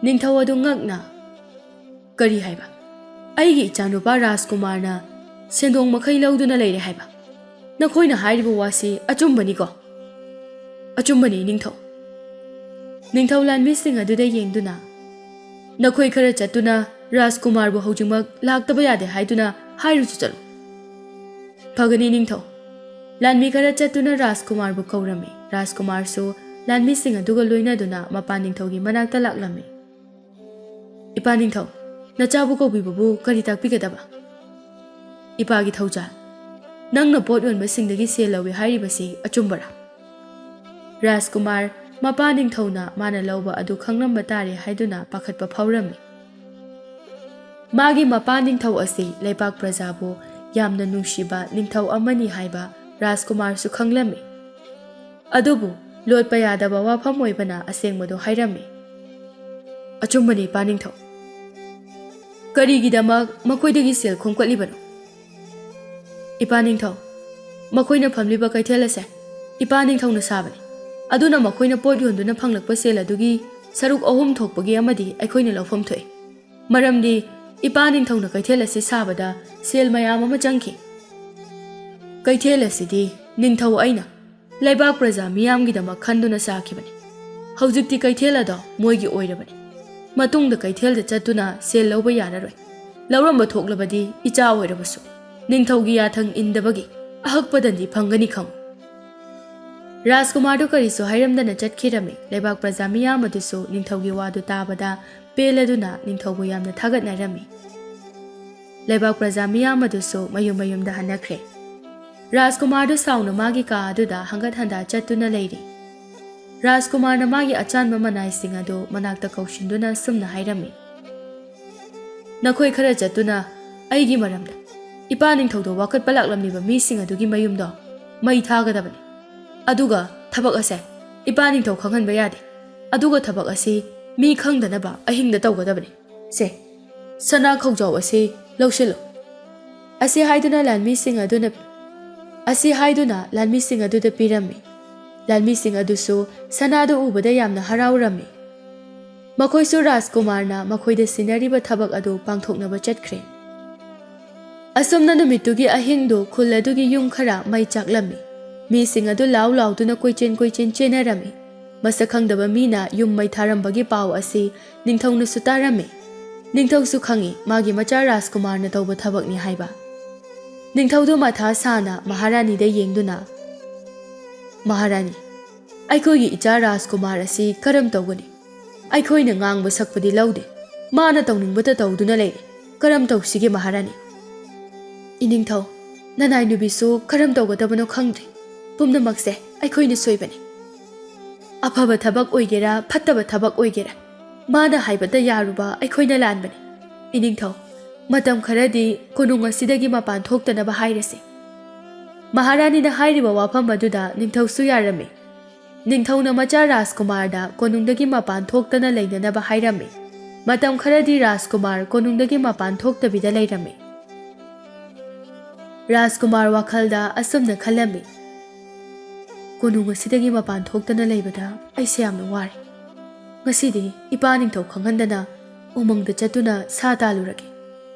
ꯅꯤꯡꯊꯧ ꯑꯗꯨ ꯉꯛꯅ, "ꯀꯔꯤ ꯍꯥꯏꯕ? ꯑꯩꯒꯤ ꯏꯆꯥꯅꯨꯄꯥ ꯔꯥꯖꯀꯨꯃꯥꯔꯅ ꯁꯦꯟꯗꯣꯡ ꯃꯈꯩ ꯂꯧꯗꯨꯅ ꯂꯩꯔꯦ ꯍꯥꯏꯕ꯫ ꯅꯈꯣꯏꯅ ꯍꯥꯏꯔꯤꯕ ꯋꯥꯁꯤ ꯑꯆꯨꯝꯕꯅꯤꯀꯣ? ꯑꯆꯨꯝꯕꯅꯤ, ꯅꯤꯡꯊꯧ꯫ ꯅꯤꯡꯊꯧ ꯂꯥꯟꯃꯤꯁꯤꯡ ꯑꯗꯨꯗ ꯌꯦꯡꯗꯨꯅ, "ꯅꯈꯣꯏ ꯈꯔ ꯆꯠꯇꯨꯅ ꯔꯥꯖꯀꯨꯃꯥꯔꯕꯨ ꯍꯧꯖꯤꯛꯃꯛ ꯂꯥꯛꯇꯕ ꯌꯥꯗꯦ ꯍꯥꯏꯗꯨꯅ ꯍꯥꯏꯔꯨꯆꯣ ꯆꯠꯂꯨ꯫" "ꯐꯒꯅꯤ, ꯅꯤꯡꯊꯧ꯫" ꯂꯥꯟꯃꯤ ꯈꯔ ꯆꯠꯇꯨꯅ ꯔꯥꯖꯀꯨꯃꯥꯔꯕꯨ ꯀꯧꯔꯝꯃꯤ꯫ ꯔꯥꯖꯀꯨꯃꯥꯔꯁꯨ ꯂꯥꯟꯃꯤꯁꯤꯡ ꯑꯗꯨꯒ ꯂꯣꯏꯅꯗꯨꯅ ꯃꯄꯥ ꯅꯤꯡꯊꯧꯒꯤ ꯃꯅꯥꯛꯇ ꯂꯥꯛꯂꯝꯃꯤ꯫ "ꯏꯄꯥ ꯅꯤꯡꯊꯧ, ꯅꯆꯥꯕꯨ ꯀꯧꯕꯤꯕꯕꯨ ꯀꯔꯤ ꯇꯥꯛꯄꯤꯒꯗꯕ?" "ꯏꯄꯥꯒꯤ ꯊꯧꯖꯥꯜ, ꯅꯪꯅ ꯄꯣꯠ ꯌꯣꯟꯕꯁꯤꯡꯗꯒꯤ ꯁꯦꯜ ꯂꯧꯏ ꯍꯥꯏꯔꯤꯕꯁꯤ ꯑꯆꯨꯝꯕꯔꯥ?" ꯔꯥꯖꯀꯨꯃꯥꯔ ꯃꯄꯥ ꯅꯤꯡꯊꯧꯅ ꯃꯥꯅ ꯂꯧꯕ ꯑꯗꯨ ꯈꯪꯂꯝꯕ ꯇꯥꯔꯦ ꯍꯥꯏꯗꯨꯅ ꯄꯥꯈꯠꯄ ꯐꯥꯎꯔꯝꯃꯤ꯫ ꯃꯥꯒꯤ ꯃꯄꯥ ꯅꯤꯡꯊꯧ ꯑꯁꯤ ꯂꯩꯕꯥꯛ ꯄ꯭ꯔꯖꯥꯕꯨ ꯌꯥꯝꯅ ꯅꯨꯡꯁꯤꯕ ꯅꯤꯡꯊꯧ ꯑꯃꯅꯤ ꯍꯥꯏꯕ ꯔꯥꯖꯀꯨꯃꯥꯔꯁꯨ ꯈꯪꯂꯝꯃꯤ꯫ ꯑꯗꯨꯕꯨ ꯂꯣꯠꯄ ꯌꯥꯗꯕ ꯋꯥꯐꯝ ꯑꯣꯏꯕꯅ ꯑꯁꯦꯡꯕꯗꯨ ꯍꯥꯏꯔꯝꯃꯤ꯫ "ꯑꯆꯨꯝꯕꯅꯤ, ꯏꯄꯥ ꯅꯤꯡꯊꯧ꯫" "ꯀꯔꯤꯒꯤꯗꯃꯛ ꯃꯈꯣꯏꯗꯒꯤ ꯁꯦꯜ ꯈꯣꯝꯀꯠꯂꯤꯕꯅꯣ?" "ꯏꯄꯥ ꯅꯤꯡꯊꯧ, ꯃꯈꯣꯏꯅ ꯐꯝꯂꯤꯕ ꯀꯩꯊꯦꯜ ꯑꯁꯦ ꯏꯄꯥ ꯅꯤꯡꯊꯧꯅ ꯁꯥꯕꯅꯤ꯫ ꯑꯗꯨꯅ ꯃꯈꯣꯏꯅ ꯄꯣꯠ ꯌꯣꯟꯗꯨꯅ ꯐꯪꯂꯛꯄ ꯁꯦꯜ ꯑꯗꯨꯒꯤ ꯁꯔꯨꯛ ꯑꯍꯨꯝ ꯊꯣꯛꯄꯒꯤ ꯑꯃꯗꯤ ꯑꯩꯈꯣꯏꯅ ꯂꯧꯐꯝ ꯊꯣꯛꯏ꯫ ꯃꯔꯝꯗꯤ ꯏꯄꯥ ꯅꯤꯡꯊꯧꯅ ꯀꯩꯊꯦꯜ ꯑꯁꯤ ꯁꯥꯕꯗ ꯁꯦꯜ ꯃꯌꯥꯝ ꯑꯃ ꯆꯪꯈꯤ꯫ ꯀꯩꯊꯦꯜ ꯑꯁꯤꯗꯤ ꯅꯤꯡꯊꯧ ꯑꯩꯅ ꯂꯩꯕꯥꯛ ꯄ꯭ꯔꯖꯥ ꯃꯤꯌꯥꯝꯒꯤꯗꯃꯛ ꯈꯟꯗꯨꯅ ꯁꯥꯈꯤꯕꯅꯤ꯫ ꯍꯧꯖꯤꯛꯇꯤ ꯀꯩꯊꯦꯜ ꯑꯗꯣ ꯃꯣꯏꯒꯤ ꯑꯣꯏꯔꯕꯅꯤ꯫ ꯃꯇꯨꯡꯗ ꯀꯩꯊꯦꯜꯗ ꯆꯠꯇꯨꯅ ꯁꯦꯜ ꯂꯧꯕ ꯌꯥꯔꯔꯣꯏ꯫ ꯂꯧꯔꯝꯕ ꯊꯣꯛꯂꯕꯗꯤ ꯏꯆꯥ ꯑꯣꯏꯔꯕꯁꯨ ꯅꯤꯡꯊꯧꯒꯤ ꯌꯥꯊꯪ ꯏꯟꯗꯕꯒꯤ ꯑꯍꯛꯄꯗꯗꯤ ꯐꯪꯒꯅꯤ ꯈꯪꯉꯨ꯫" ꯔꯥꯖꯀꯨꯃꯥꯔꯗꯨ ꯀꯔꯤꯁꯨ ꯍꯥꯏꯔꯝꯗꯅ ꯆꯠꯈꯤꯔꯝꯃꯤ꯫ ꯂꯩꯕꯥꯛ ꯄ꯭ꯔꯖꯥ ꯃꯤꯌꯥꯝ ꯑꯗꯨꯁꯨ ꯅꯤꯡꯊꯧꯒꯤ ꯋꯥꯗꯨ ꯇꯥꯕꯗ ꯄꯦꯜꯂꯗꯨꯅ ꯅꯤꯡꯊꯧꯕꯨ ꯌꯥꯝꯅ ꯊꯥꯒꯠꯅꯔꯝꯃꯤ꯫ ꯂꯩꯕꯥꯛ ꯄ꯭ꯔꯖꯥ ꯃꯤꯌꯥꯝ ꯑꯗꯨꯁꯨ ꯃꯌꯨꯝ ꯃꯌꯨꯝꯗ ꯍꯟꯅꯈ꯭ꯔꯦ꯫ ꯔꯥꯖꯀꯨꯃꯥꯔꯗꯨ ꯁꯥꯎꯅ ꯃꯥꯒꯤ ꯀꯥ ꯑꯗꯨꯗ ꯍꯪꯒꯠ ꯍꯟꯗꯥ ꯆꯠꯇꯨꯅ ꯂꯩꯔꯤ꯫ ꯔꯥꯖꯀꯨꯃꯥꯔꯅ ꯃꯥꯒꯤ ꯑꯆꯥꯟꯕ ꯃꯅꯥꯏꯁꯤꯡ ꯑꯗꯨ ꯃꯅꯥꯛꯇ ꯀꯧꯁꯤꯟꯗꯨꯅ ꯁꯨꯝꯅ ꯍꯥꯏꯔꯝꯃꯤ, "ꯅꯈꯣꯏ ꯈꯔ ꯆꯠꯇꯨꯅ ꯑꯩꯒꯤ ꯃꯔꯝꯗ ꯏꯄꯥ ꯅꯤꯡꯊꯧꯗ ꯋꯥꯀꯠꯄ ꯂꯥꯛꯂꯝꯂꯤꯕ ꯃꯤꯁꯤꯡ ꯑꯗꯨꯒꯤ ꯃꯌꯨꯝꯗꯣ ꯃꯩ ꯊꯥꯒꯗꯕꯅꯤ꯫ ꯑꯗꯨꯒ ꯊꯕꯛ ꯑꯁꯦ ꯏꯄꯥ ꯅꯤꯡꯊꯧ ꯈꯪꯍꯟꯕ ꯌꯥꯗꯦ꯫ ꯑꯗꯨꯒ ꯊꯕꯛ ꯑꯁꯤ ꯃꯤ ꯈꯪꯗꯅꯕ ꯑꯍꯤꯡꯗ ꯇꯧꯒꯗꯕꯅꯤ꯫ ꯁꯦ, ꯁꯅꯥ ꯈꯧꯖꯥꯎ ꯑꯁꯤ ꯂꯧꯁꯤꯜꯂꯨ꯫" ꯑꯁꯤ ꯍꯥꯏꯗꯨꯅ ꯂꯥꯟꯃꯤꯁꯤꯡ ꯑꯗꯨꯅ, ꯑꯁꯤ ꯍꯥꯏꯗꯨꯅ ꯂꯥꯟꯃꯤꯁꯤꯡ ꯑꯗꯨꯗ ꯄꯤꯔꯝꯃꯤ꯫ ꯂꯥꯟꯃꯤꯁꯤꯡ ꯑꯗꯨꯁꯨ ꯁꯅꯥꯗꯨ ꯎꯕꯗ ꯌꯥꯝꯅ ꯍꯔꯥꯎꯔꯝꯃꯤ꯫ ꯃꯈꯣꯏꯁꯨ ꯔꯥꯖꯀꯨꯃꯥꯔꯅ ꯃꯈꯣꯏꯗ ꯁꯤꯟꯅꯔꯤꯕ ꯊꯕꯛ ꯑꯗꯨ ꯄꯥꯡꯊꯣꯛꯅꯕ ꯆꯠꯈ꯭ꯔꯦ꯫ ꯑꯁꯨꯝꯅ ꯅꯨꯃꯤꯠꯇꯨꯒꯤ ꯑꯍꯤꯡꯗꯨ ꯈꯨꯜ ꯑꯗꯨꯒꯤ ꯌꯨꯝ ꯈꯔ ꯃꯩ ꯆꯥꯛꯂꯝꯃꯤ꯫ ꯃꯤꯁꯤꯡ ꯑꯗꯨ ꯂꯥꯎ ꯂꯥꯎꯗꯨꯅ ꯀꯣꯏꯆꯦꯟ ꯀꯣꯏꯆꯦꯟ ꯆꯦꯟꯅꯔꯝꯃꯤ꯫ ꯃꯁꯛ ꯈꯪꯗꯕ ꯃꯤꯅ ꯌꯨꯝ ꯃꯩ ꯊꯥꯔꯝꯕꯒꯤ ꯄꯥꯎ ꯑꯁꯤ ꯅꯤꯡꯊꯧꯅꯁꯨ ꯇꯥꯔꯝꯃꯤ꯫ ꯅꯤꯡꯊꯧꯁꯨ ꯈꯪꯏ, ꯃꯥꯒꯤ ꯃꯆꯥ ꯔꯥꯖꯀꯨꯃꯥꯔꯅ ꯇꯧꯕ ꯊꯕꯛꯅꯤ ꯍꯥꯏꯕ꯫ ꯅꯤꯡꯊꯧꯗꯨ ꯃꯊꯥ ꯁꯥꯅ ꯃꯍꯥꯔꯥꯅꯤꯗ ꯌꯦꯡꯗꯨꯅ, "ꯃꯍꯥꯔꯥꯅꯤ, ꯑꯩꯈꯣꯏꯒꯤ ꯏꯆꯥ ꯔꯥꯖꯀꯨꯃꯥꯔ ꯑꯁꯤ ꯀꯔꯝ ꯇꯧꯒꯅꯤ? ꯑꯩꯈꯣꯏꯅ ꯉꯥꯡꯕ ꯁꯛꯄꯗꯤ ꯂꯧꯗꯦ꯫ ꯃꯥꯅ ꯇꯧꯅꯤꯡꯕꯇ ꯇꯧꯗꯨꯅ ꯂꯩꯔꯦ꯫ ꯀꯔꯝ ꯇꯧꯁꯤꯒꯦ ꯃꯍꯥꯔꯥꯅꯤ?" "ꯏꯅꯤꯡꯊꯧ, ꯅꯅꯥꯏ ꯅꯨꯄꯤꯁꯨ ꯀꯔꯝ ꯇꯧꯒꯗꯕꯅꯣ ꯈꯪꯗ꯭ꯔꯦ꯫ ꯄꯨꯝꯅꯃꯛꯁꯦ ꯑꯩꯈꯣꯏꯅ ꯁꯣꯏꯕꯅꯤ꯫ ꯑꯐꯕ ꯊꯕꯛ ꯑꯣꯏꯒꯦꯔꯥ, ꯐꯠꯇꯕ ꯊꯕꯛ ꯑꯣꯏꯒꯦꯔꯥ, ꯃꯥꯅ ꯍꯥꯏꯕꯇ ꯌꯥꯔꯨꯕ ꯑꯩꯈꯣꯏꯅ ꯂꯥꯟꯕꯅꯤ꯫ ꯏꯅꯤꯡꯊꯧ, ꯃꯇꯝ ꯈꯔꯗꯤ ꯀꯣꯅꯨꯡ ꯑꯁꯤꯗꯒꯤ ꯃꯄꯥꯟ ꯊꯣꯛꯇꯅꯕ ꯍꯥꯏꯔꯁꯤ꯫" ꯃꯍꯥꯔꯥꯅꯤꯅ ꯍꯥꯏꯔꯤꯕ ꯋꯥꯐꯝ ꯑꯗꯨꯗ ꯅꯤꯡꯊꯧꯁꯨ ꯌꯥꯔꯝꯃꯤ꯫ ꯅꯤꯡꯊꯧꯅ ꯃꯆꯥ ꯔꯥꯖꯀꯨꯃꯥꯔꯗ ꯀꯣꯅꯨꯡꯗꯒꯤ ꯃꯄꯥꯟ ꯊꯣꯛꯇꯅ ꯂꯩꯅꯅꯕ ꯍꯥꯏꯔꯝꯃꯤ꯫ ꯃꯇꯝ ꯈꯔꯗꯤ ꯔꯥꯖꯀꯨꯃꯥꯔ ꯀꯣꯅꯨꯡꯗꯒꯤ ꯃꯄꯥꯟ ꯊꯣꯛꯇꯕꯤꯗ ꯂꯩꯔꯝꯃꯤ꯫ ꯔꯥꯖꯀꯨꯃꯥꯔ ꯋꯥꯈꯜꯗ ꯑꯁꯨꯝꯅ ꯈꯜꯂꯝꯃꯤ, "ꯀꯣꯅꯨꯡ ꯑꯁꯤꯗꯒꯤ ꯃꯄꯥꯟ ꯊꯣꯛꯇꯅ ꯂꯩꯕꯗ ꯑꯩꯁꯦ ꯌꯥꯝꯅ ꯋꯥꯔꯦ꯫ ꯉꯁꯤꯗꯤ ꯏꯄꯥ ꯅꯤꯡꯊꯧ ꯈꯪꯍꯟꯗꯅ ꯎꯃꯪꯗ ꯆꯠꯇꯨꯅ ꯁꯥ ꯇꯥꯜꯂꯨꯔꯒꯦ꯫"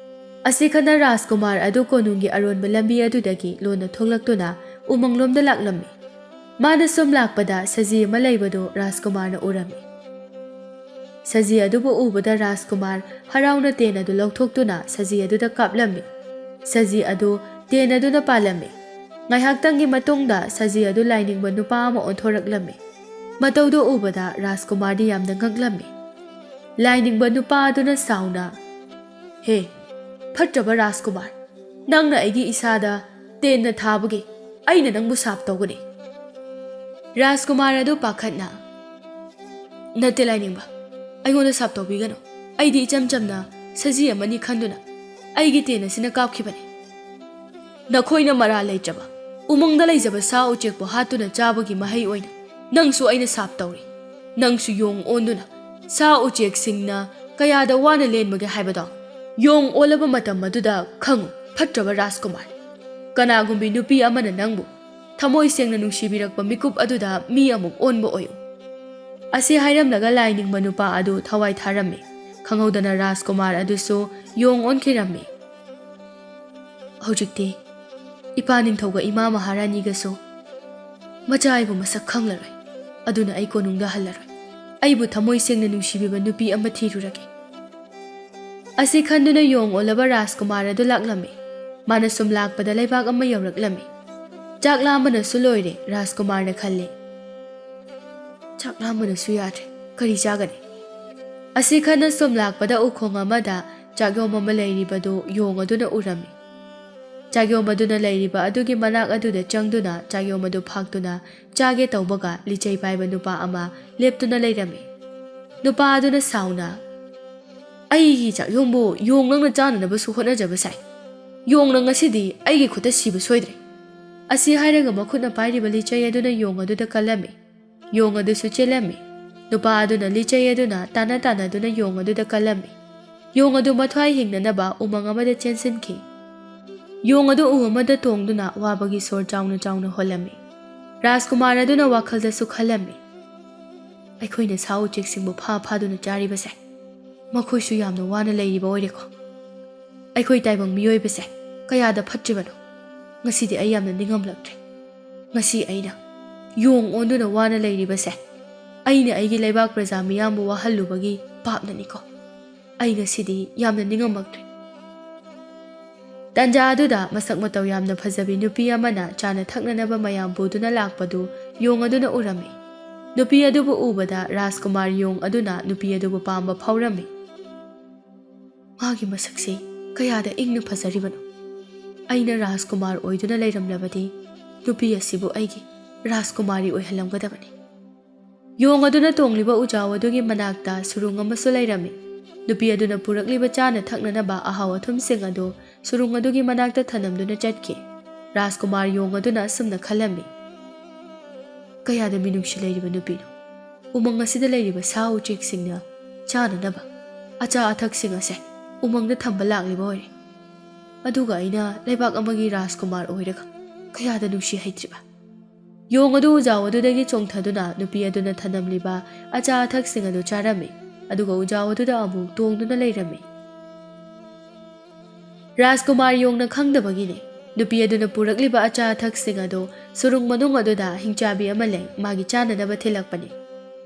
ꯑꯁꯤ ꯈꯟꯅ ꯔꯥꯖꯀꯨꯃꯥꯔ ꯑꯗꯨ ꯀꯣꯅꯨꯡꯒꯤ ꯑꯔꯣꯟꯕ ꯂꯝꯕꯤ ꯑꯗꯨꯗꯒꯤ ꯂꯣꯟꯅ ꯊꯣꯛꯂꯛꯇꯨꯅ ꯎꯃꯪꯂꯣꯝꯗ ꯂꯥꯛꯂꯝꯃꯤ꯫ ꯃꯥꯅ ꯁꯨꯝ ꯂꯥꯛꯄꯗ ꯁꯖꯤ ꯑꯃ ꯂꯩꯕꯗꯨ ꯔꯥꯖꯀꯨꯃꯥꯔꯅ ꯎꯔꯝꯃꯤ꯫ ꯁꯖꯤ ꯑꯗꯨꯕꯨ ꯎꯕꯗ ꯔꯥꯖꯀꯨꯃꯥꯔ ꯍꯔꯥꯎꯅ ꯇꯦꯟ ꯑꯗꯨ ꯂꯧꯊꯣꯛꯇꯨꯅ ꯁꯖꯤ ꯑꯗꯨꯗ ꯀꯥꯞꯂꯝꯃꯤ꯫ ꯁꯖꯤ ꯑꯗꯨ ꯇꯦꯟ ꯑꯗꯨꯅ ꯄꯥꯜꯂꯝꯃꯤ꯫ ꯉꯥꯏꯍꯥꯛꯇꯪꯒꯤ ꯃꯇꯨꯡꯗ ꯁꯖꯤ ꯑꯗꯨ ꯂꯥꯏꯅꯤꯡꯕ ꯅꯨꯄꯥ ꯑꯃ ꯑꯣꯟꯊꯣꯔꯛꯂꯝꯃꯤ꯫ ꯃꯇꯧꯗꯨ ꯎꯕꯗ ꯔꯥꯖꯀꯨꯃꯥꯔꯗꯤ ꯌꯥꯝꯅ ꯉꯛꯂꯝꯃꯤ꯫ ꯂꯥꯏꯅꯤꯡꯕ ꯅꯨꯄꯥ ꯑꯗꯨꯅ ꯁꯥꯎꯅ, "ꯍꯦ, ꯐꯠꯇ꯭ꯔꯕ ꯔꯥꯖꯀꯨꯃꯥꯔ, ꯅꯪꯅ ꯑꯩꯒꯤ ꯏꯁꯥꯗ ꯇꯦꯟꯅ ꯊꯥꯕꯒꯤ ꯑꯩꯅ ꯅꯪꯕꯨ ꯁꯥꯞ ꯇꯧꯒꯅꯤ꯫" ꯔꯥꯖꯀꯨꯃꯥꯔ ꯑꯗꯨ ꯄꯥꯈꯠꯅ, "ꯅꯠꯇꯦ ꯂꯥꯏꯅꯤꯡꯕ, ꯑꯩꯉꯣꯟꯗ ꯁꯥꯞ ꯇꯧꯕꯤꯒꯅꯨ꯫ ꯑꯩꯗꯤ ꯏꯆꯝ ꯆꯝꯅ ꯁꯖꯤ ꯑꯃꯅꯤ ꯈꯟꯗꯨꯅ ꯑꯩꯒꯤ ꯇꯦꯟ ꯑꯁꯤꯅ ꯀꯥꯞꯈꯤꯕꯅꯤ꯫ ꯅꯈꯣꯏꯅ ꯃꯔꯥꯜ ꯂꯩꯇ꯭ꯔꯕ ꯎꯃꯪꯗ ꯂꯩꯖꯕ ꯁꯥ ꯎꯆꯦꯛꯄꯨ ꯍꯥꯠꯇꯨꯅ ꯆꯥꯕꯒꯤ ꯃꯍꯩ ꯑꯣꯏꯅ ꯅꯪꯁꯨ ꯑꯩꯅ ꯁꯥꯞ ꯇꯧꯔꯤ꯫ ꯅꯪꯁꯨ ꯌꯣꯡ ꯑꯣꯟꯗꯨꯅ ꯁꯥ ꯎꯆꯦꯛꯁꯤꯡꯅ ꯀꯌꯥꯗ ꯋꯥꯅ ꯂꯦꯟꯕꯒꯦ ꯍꯥꯏꯕꯗꯣ ꯌꯣꯡ ꯑꯣꯜꯂꯕ ꯃꯇꯝ ꯑꯗꯨꯗ ꯈꯪꯉꯨ, ꯐꯠꯇ꯭ꯔꯕ ꯔꯥꯖꯀꯨꯃꯥꯔ꯫ ꯀꯅꯥꯒꯨꯝꯕꯤ ꯅꯨꯄꯤ ꯑꯃꯅ ꯅꯪꯕꯨ ꯊꯃꯣꯏ ꯁꯦꯡꯅ ꯅꯨꯡꯁꯤꯕꯤꯔꯛꯄ ꯃꯤꯀꯨꯞ ꯑꯗꯨꯗ ꯃꯤ ꯑꯃꯨꯛ ꯑꯣꯟꯕ ꯑꯣꯏꯌꯨ꯫" ꯑꯁꯤ ꯍꯥꯏꯔꯝꯂꯒ ꯂꯥꯏ ꯅꯤꯡꯕ ꯅꯨꯄꯥ ꯑꯗꯨ ꯊꯋꯥꯏ ꯊꯥꯔꯝꯃꯤ꯫ ꯈꯪꯍꯧꯗꯅ ꯔꯥꯖꯀꯨꯃꯥꯔ ꯑꯗꯨꯁꯨ ꯌꯣꯡ ꯑꯣꯟꯈꯤꯔꯝꯃꯤ꯫ "ꯍꯧꯖꯤꯛꯇꯤ ꯏꯄꯥ ꯅꯤꯡꯊꯧꯒ ꯏꯃꯥ ꯃꯍꯥꯔꯥꯅꯤꯒꯁꯨ ꯃꯆꯥ ꯑꯩꯕꯨ ꯃꯁꯛ ꯈꯪꯂꯔꯣꯏ꯫ ꯑꯗꯨꯅ ꯑꯩ ꯀꯣꯅꯨꯡꯗ ꯍꯜꯂꯔꯣꯏ꯫ ꯑꯩꯕꯨ ꯊꯃꯣꯏ ꯁꯦꯡꯅ ꯅꯨꯡꯁꯤꯕꯤꯕ ꯅꯨꯄꯤ ꯑꯃ ꯊꯤꯔꯨꯔꯒꯦ꯫" ꯑꯁꯤ ꯈꯟꯗꯨꯅ ꯌꯣꯡ ꯑꯣꯜꯂꯕ ꯔꯥꯖꯀꯨꯃꯥꯔ ꯑꯗꯨ ꯂꯥꯛꯂꯝꯃꯤ꯫ ꯃꯥꯅ ꯁꯨꯝ ꯂꯥꯛꯄꯗ ꯂꯩꯕꯥꯛ ꯑꯃ ꯌꯧꯔꯛꯂꯝꯃꯤ꯫ ꯆꯥꯛ ꯂꯥꯝꯕꯅꯁꯨ ꯂꯣꯏꯔꯦ, ꯔꯥꯖꯀꯨꯃꯥꯔꯅ ꯈꯜꯂꯤ꯫ "ꯆꯥꯛ ꯂꯥꯝꯕꯅꯁꯨ ꯌꯥꯗ꯭ꯔꯦ, ꯀꯔꯤ ꯆꯥꯒꯅꯤ?" ꯑꯁꯤ ꯈꯟꯅ ꯁꯨꯝ ꯂꯥꯛꯄꯗ ꯎꯈꯣꯡ ꯑꯃꯗ ꯆꯥꯛꯌꯣꯝ ꯑꯃ ꯂꯩꯔꯤꯕꯗꯨ ꯌꯣꯡ ꯑꯗꯨꯅ ꯎꯔꯝꯃꯤ꯫ ꯆꯥꯛꯌꯣꯝ ꯑꯗꯨꯅ ꯂꯩꯔꯤꯕ ꯑꯗꯨꯒꯤ ꯃꯅꯥꯛ ꯑꯗꯨꯗ ꯆꯪꯗꯨꯅ ꯆꯥꯛꯌꯣꯝ ꯑꯗꯨ ꯐꯥꯛꯇꯨꯅ ꯆꯥꯒꯦ ꯇꯧꯕꯒ ꯂꯤꯆꯩ ꯄꯥꯏꯕ ꯅꯨꯄꯥ ꯑꯃ ꯂꯦꯞꯇꯨꯅ ꯂꯩꯔꯝꯃꯤ꯫ ꯅꯨꯄꯥ ꯑꯗꯨꯅ ꯁꯥꯎꯅ, "ꯑꯩꯒꯤ ꯆꯥꯛꯌꯣꯝꯕꯨ ꯌꯣꯡ ꯅꯪꯅ ꯆꯥꯅꯅꯕꯁꯨ ꯍꯣꯠꯅꯖꯕ ꯁꯥꯏ꯫ ꯌꯣꯡ ꯅꯪ ꯉꯁꯤꯗꯤ ꯑꯩꯒꯤ ꯈꯨꯠꯇ ꯁꯤꯕ ꯁꯣꯏꯗ꯭ꯔꯦ꯫" ꯑꯁꯤ ꯍꯥꯏꯔꯒ ꯃꯈꯨꯠꯅ ꯄꯥꯏꯔꯤꯕ ꯂꯤꯆꯩ ꯑꯗꯨꯅ ꯌꯣꯡ ꯑꯗꯨꯗ ꯀꯜꯂꯝꯃꯤ꯫ ꯌꯣꯡ ꯑꯗꯨꯁꯨ ꯆꯦꯜꯂꯝꯃꯤ꯫ ꯅꯨꯄꯥ ꯑꯗꯨꯅ ꯂꯤꯆꯩ ꯑꯗꯨꯅ ꯇꯥꯟꯅ ꯇꯥꯟꯅꯗꯨꯅ ꯌꯣꯡ ꯑꯗꯨꯗ ꯀꯜꯂꯝꯃꯤ꯫ ꯌꯣꯡ ꯑꯗꯨ ꯃꯊ꯭ꯋꯥꯏ ꯍꯤꯡꯅꯅꯕ ꯎꯃꯪ ꯑꯃꯗ ꯆꯦꯟꯁꯤꯟꯈꯤ꯫ ꯌꯣꯡ ꯑꯗꯨ ꯎ ꯑꯃꯗ ꯇꯣꯡꯗꯨꯅ ꯋꯥꯕꯒꯤ ꯁꯣꯔ ꯆꯥꯎꯅ ꯆꯥꯎꯅ ꯍꯣꯜꯂꯝꯃꯤ꯫ ꯔꯥꯖꯀꯨꯃꯥꯔ ꯑꯗꯨꯅ ꯋꯥꯈꯜꯗꯁꯨ ꯈꯜꯂꯝꯃꯤ, "ꯑꯩꯈꯣꯏꯅ ꯁꯥ ꯎꯆꯦꯛꯁꯤꯡꯕꯨ ꯐꯥ ꯐꯥꯗꯨꯅ ꯆꯥꯔꯤꯕꯁꯦ, ꯃꯈꯣꯏꯁꯨ ꯌꯥꯝꯅ ꯋꯥꯅ ꯂꯩꯔꯤꯕ ꯑꯣꯏꯔꯦꯀꯣ꯫ ꯑꯩꯈꯣꯏ ꯇꯥꯏꯕꯪ ꯃꯤꯑꯣꯏꯕꯁꯦ ꯀꯌꯥꯗ ꯐꯠꯇ꯭ꯔꯤꯕꯅꯣ꯫ ꯉꯁꯤꯗꯤ ꯑꯩ ꯌꯥꯝꯅ ꯅꯤꯡꯉꯝꯂꯛꯇ꯭ꯔꯦ꯫ ꯉꯁꯤ ꯑꯩꯅ ꯌꯣꯡ ꯑꯣꯟꯗꯨꯅ ꯋꯥꯅ ꯂꯩꯔꯤꯕꯁꯦ ꯑꯩꯅ ꯑꯩꯒꯤ ꯂꯩꯕꯥꯛ ꯄ꯭ꯔꯖꯥ ꯃꯤꯌꯥꯝꯕꯨ ꯋꯥꯍꯜꯂꯨꯕꯒꯤ ꯄꯥꯞꯅꯅꯤꯀꯣ꯫ ꯑꯩ ꯉꯁꯤꯗꯤ ꯌꯥꯝꯅ ꯅꯤꯡꯉꯝꯃꯛꯇ꯭ꯔꯦ꯫" ꯇꯟꯖꯥ ꯑꯗꯨꯗ ꯃꯁꯛ ꯃꯇꯧ ꯌꯥꯝꯅ ꯐꯖꯕꯤ ꯅꯨꯄꯤ ꯑꯃꯅ ꯆꯥꯅ ꯊꯛꯅꯅꯕ ꯃꯌꯥꯝ ꯄꯨꯗꯨꯅ ꯂꯥꯛꯄꯗꯨ ꯌꯣꯡ ꯑꯗꯨꯅ ꯎꯔꯝꯃꯤ꯫ ꯅꯨꯄꯤ ꯑꯗꯨꯕꯨ ꯎꯕꯗ ꯔꯥꯖꯀꯨꯃꯥꯔ ꯌꯣꯡ ꯑꯗꯨꯅ ꯅꯨꯄꯤ ꯑꯗꯨꯕꯨ ꯄꯥꯝꯕ ꯐꯥꯎꯔꯝꯃꯤ꯫ "ꯃꯥꯒꯤ ꯃꯁꯛꯁꯤ ꯀꯌꯥꯗ ꯏꯪꯅ ꯐꯖꯔꯤꯕꯅꯣ! ꯑꯩꯅ ꯔꯥꯖꯀꯨꯃꯥꯔ ꯑꯣꯏꯗꯨꯅ ꯂꯩꯔꯝꯂꯕꯗꯤ ꯅꯨꯄꯤ ꯑꯁꯤꯕꯨ ꯑꯩꯒꯤ ꯔꯥꯖꯀꯨꯃꯥꯔꯤ ꯑꯣꯏꯍꯜꯂꯝꯒꯗꯕꯅꯤ꯫" ꯌꯣꯡ ꯑꯗꯨꯅ ꯇꯣꯡꯂꯤꯕ ꯎꯖꯥꯎ ꯑꯗꯨꯒꯤ ꯃꯅꯥꯛꯇ ꯁꯨꯔꯨꯡ ꯑꯃꯁꯨ ꯂꯩꯔꯝꯃꯤ꯫ ꯅꯨꯄꯤ ꯑꯗꯨꯅ ꯄꯨꯔꯛꯂꯤꯕ ꯆꯥꯅ ꯊꯛꯅꯅꯕ ꯑꯍꯥꯎ ꯑꯊꯨꯝꯁꯤꯡ ꯑꯗꯨ ꯁꯨꯔꯨꯡ ꯑꯗꯨꯒꯤ ꯃꯅꯥꯛꯇ ꯊꯅꯝꯗꯨꯅ ꯆꯠꯈꯤ꯫ ꯔꯥꯖꯀꯨꯃꯥꯔ ꯌꯣꯡ ꯑꯗꯨꯅ ꯑꯁꯨꯝꯅ ꯈꯜꯂꯝꯃꯤ, "ꯀꯌꯥꯗ ꯃꯤꯅꯨꯡꯁꯤ ꯂꯩꯔꯤꯕ ꯅꯨꯄꯤꯅꯣ! ꯎꯃꯪ ꯑꯁꯤꯗ ꯂꯩꯔꯤꯕ ꯁꯥ ꯎꯆꯦꯛꯁꯤꯡꯅ ꯆꯥꯅꯅꯕ ꯑꯆꯥ ꯑꯊꯛꯁꯤꯡ ꯑꯁꯦ ꯎꯃꯪꯗ ꯊꯝꯕ ꯂꯥꯛꯂꯤꯕ ꯑꯣꯏꯔꯦ꯫ ꯑꯗꯨꯒ ꯑꯩꯅ ꯂꯩꯕꯥꯛ ꯑꯃꯒꯤ ꯔꯥꯖꯀꯨꯃꯥꯔ ꯑꯣꯏꯔꯒ ꯀꯌꯥꯗ ꯅꯨꯡꯁꯤ ꯍꯩꯇ꯭ꯔꯤꯕ!" ꯌꯣꯡ ꯑꯗꯨ ꯎꯖꯥꯎ ꯑꯗꯨꯗꯒꯤ ꯆꯣꯡꯊꯗꯨꯅ ꯅꯨꯄꯤ ꯑꯗꯨꯅ ꯊꯅꯝꯂꯤꯕ ꯑꯆꯥ ꯑꯊꯛꯁꯤꯡ ꯑꯗꯨ ꯆꯥꯔꯝꯃꯤ, ꯑꯗꯨꯒ ꯎꯖꯥꯎ ꯑꯗꯨꯗ ꯑꯃꯨꯛ ꯇꯣꯡꯗꯨꯅ ꯂꯩꯔꯝꯃꯤ꯫ ꯔꯥꯖꯀꯨꯃꯥꯔ ꯌꯣꯡꯅ ꯈꯪꯗꯕꯒꯤꯅꯤ꯫ ꯅꯨꯄꯤ ꯑꯗꯨꯅ ꯄꯨꯔꯛꯂꯤꯕ ꯑꯆꯥ ꯑꯊꯛꯁꯤꯡ ꯑꯗꯨ ꯁꯨꯔꯨꯡ ꯃꯅꯨꯡ ꯑꯗꯨꯗ ꯍꯤꯡꯆꯥꯕꯤ ꯑꯃ ꯂꯩ, ꯃꯥꯒꯤ ꯆꯥꯅꯅꯕ ꯊꯤꯜꯂꯛꯄꯅꯤ꯫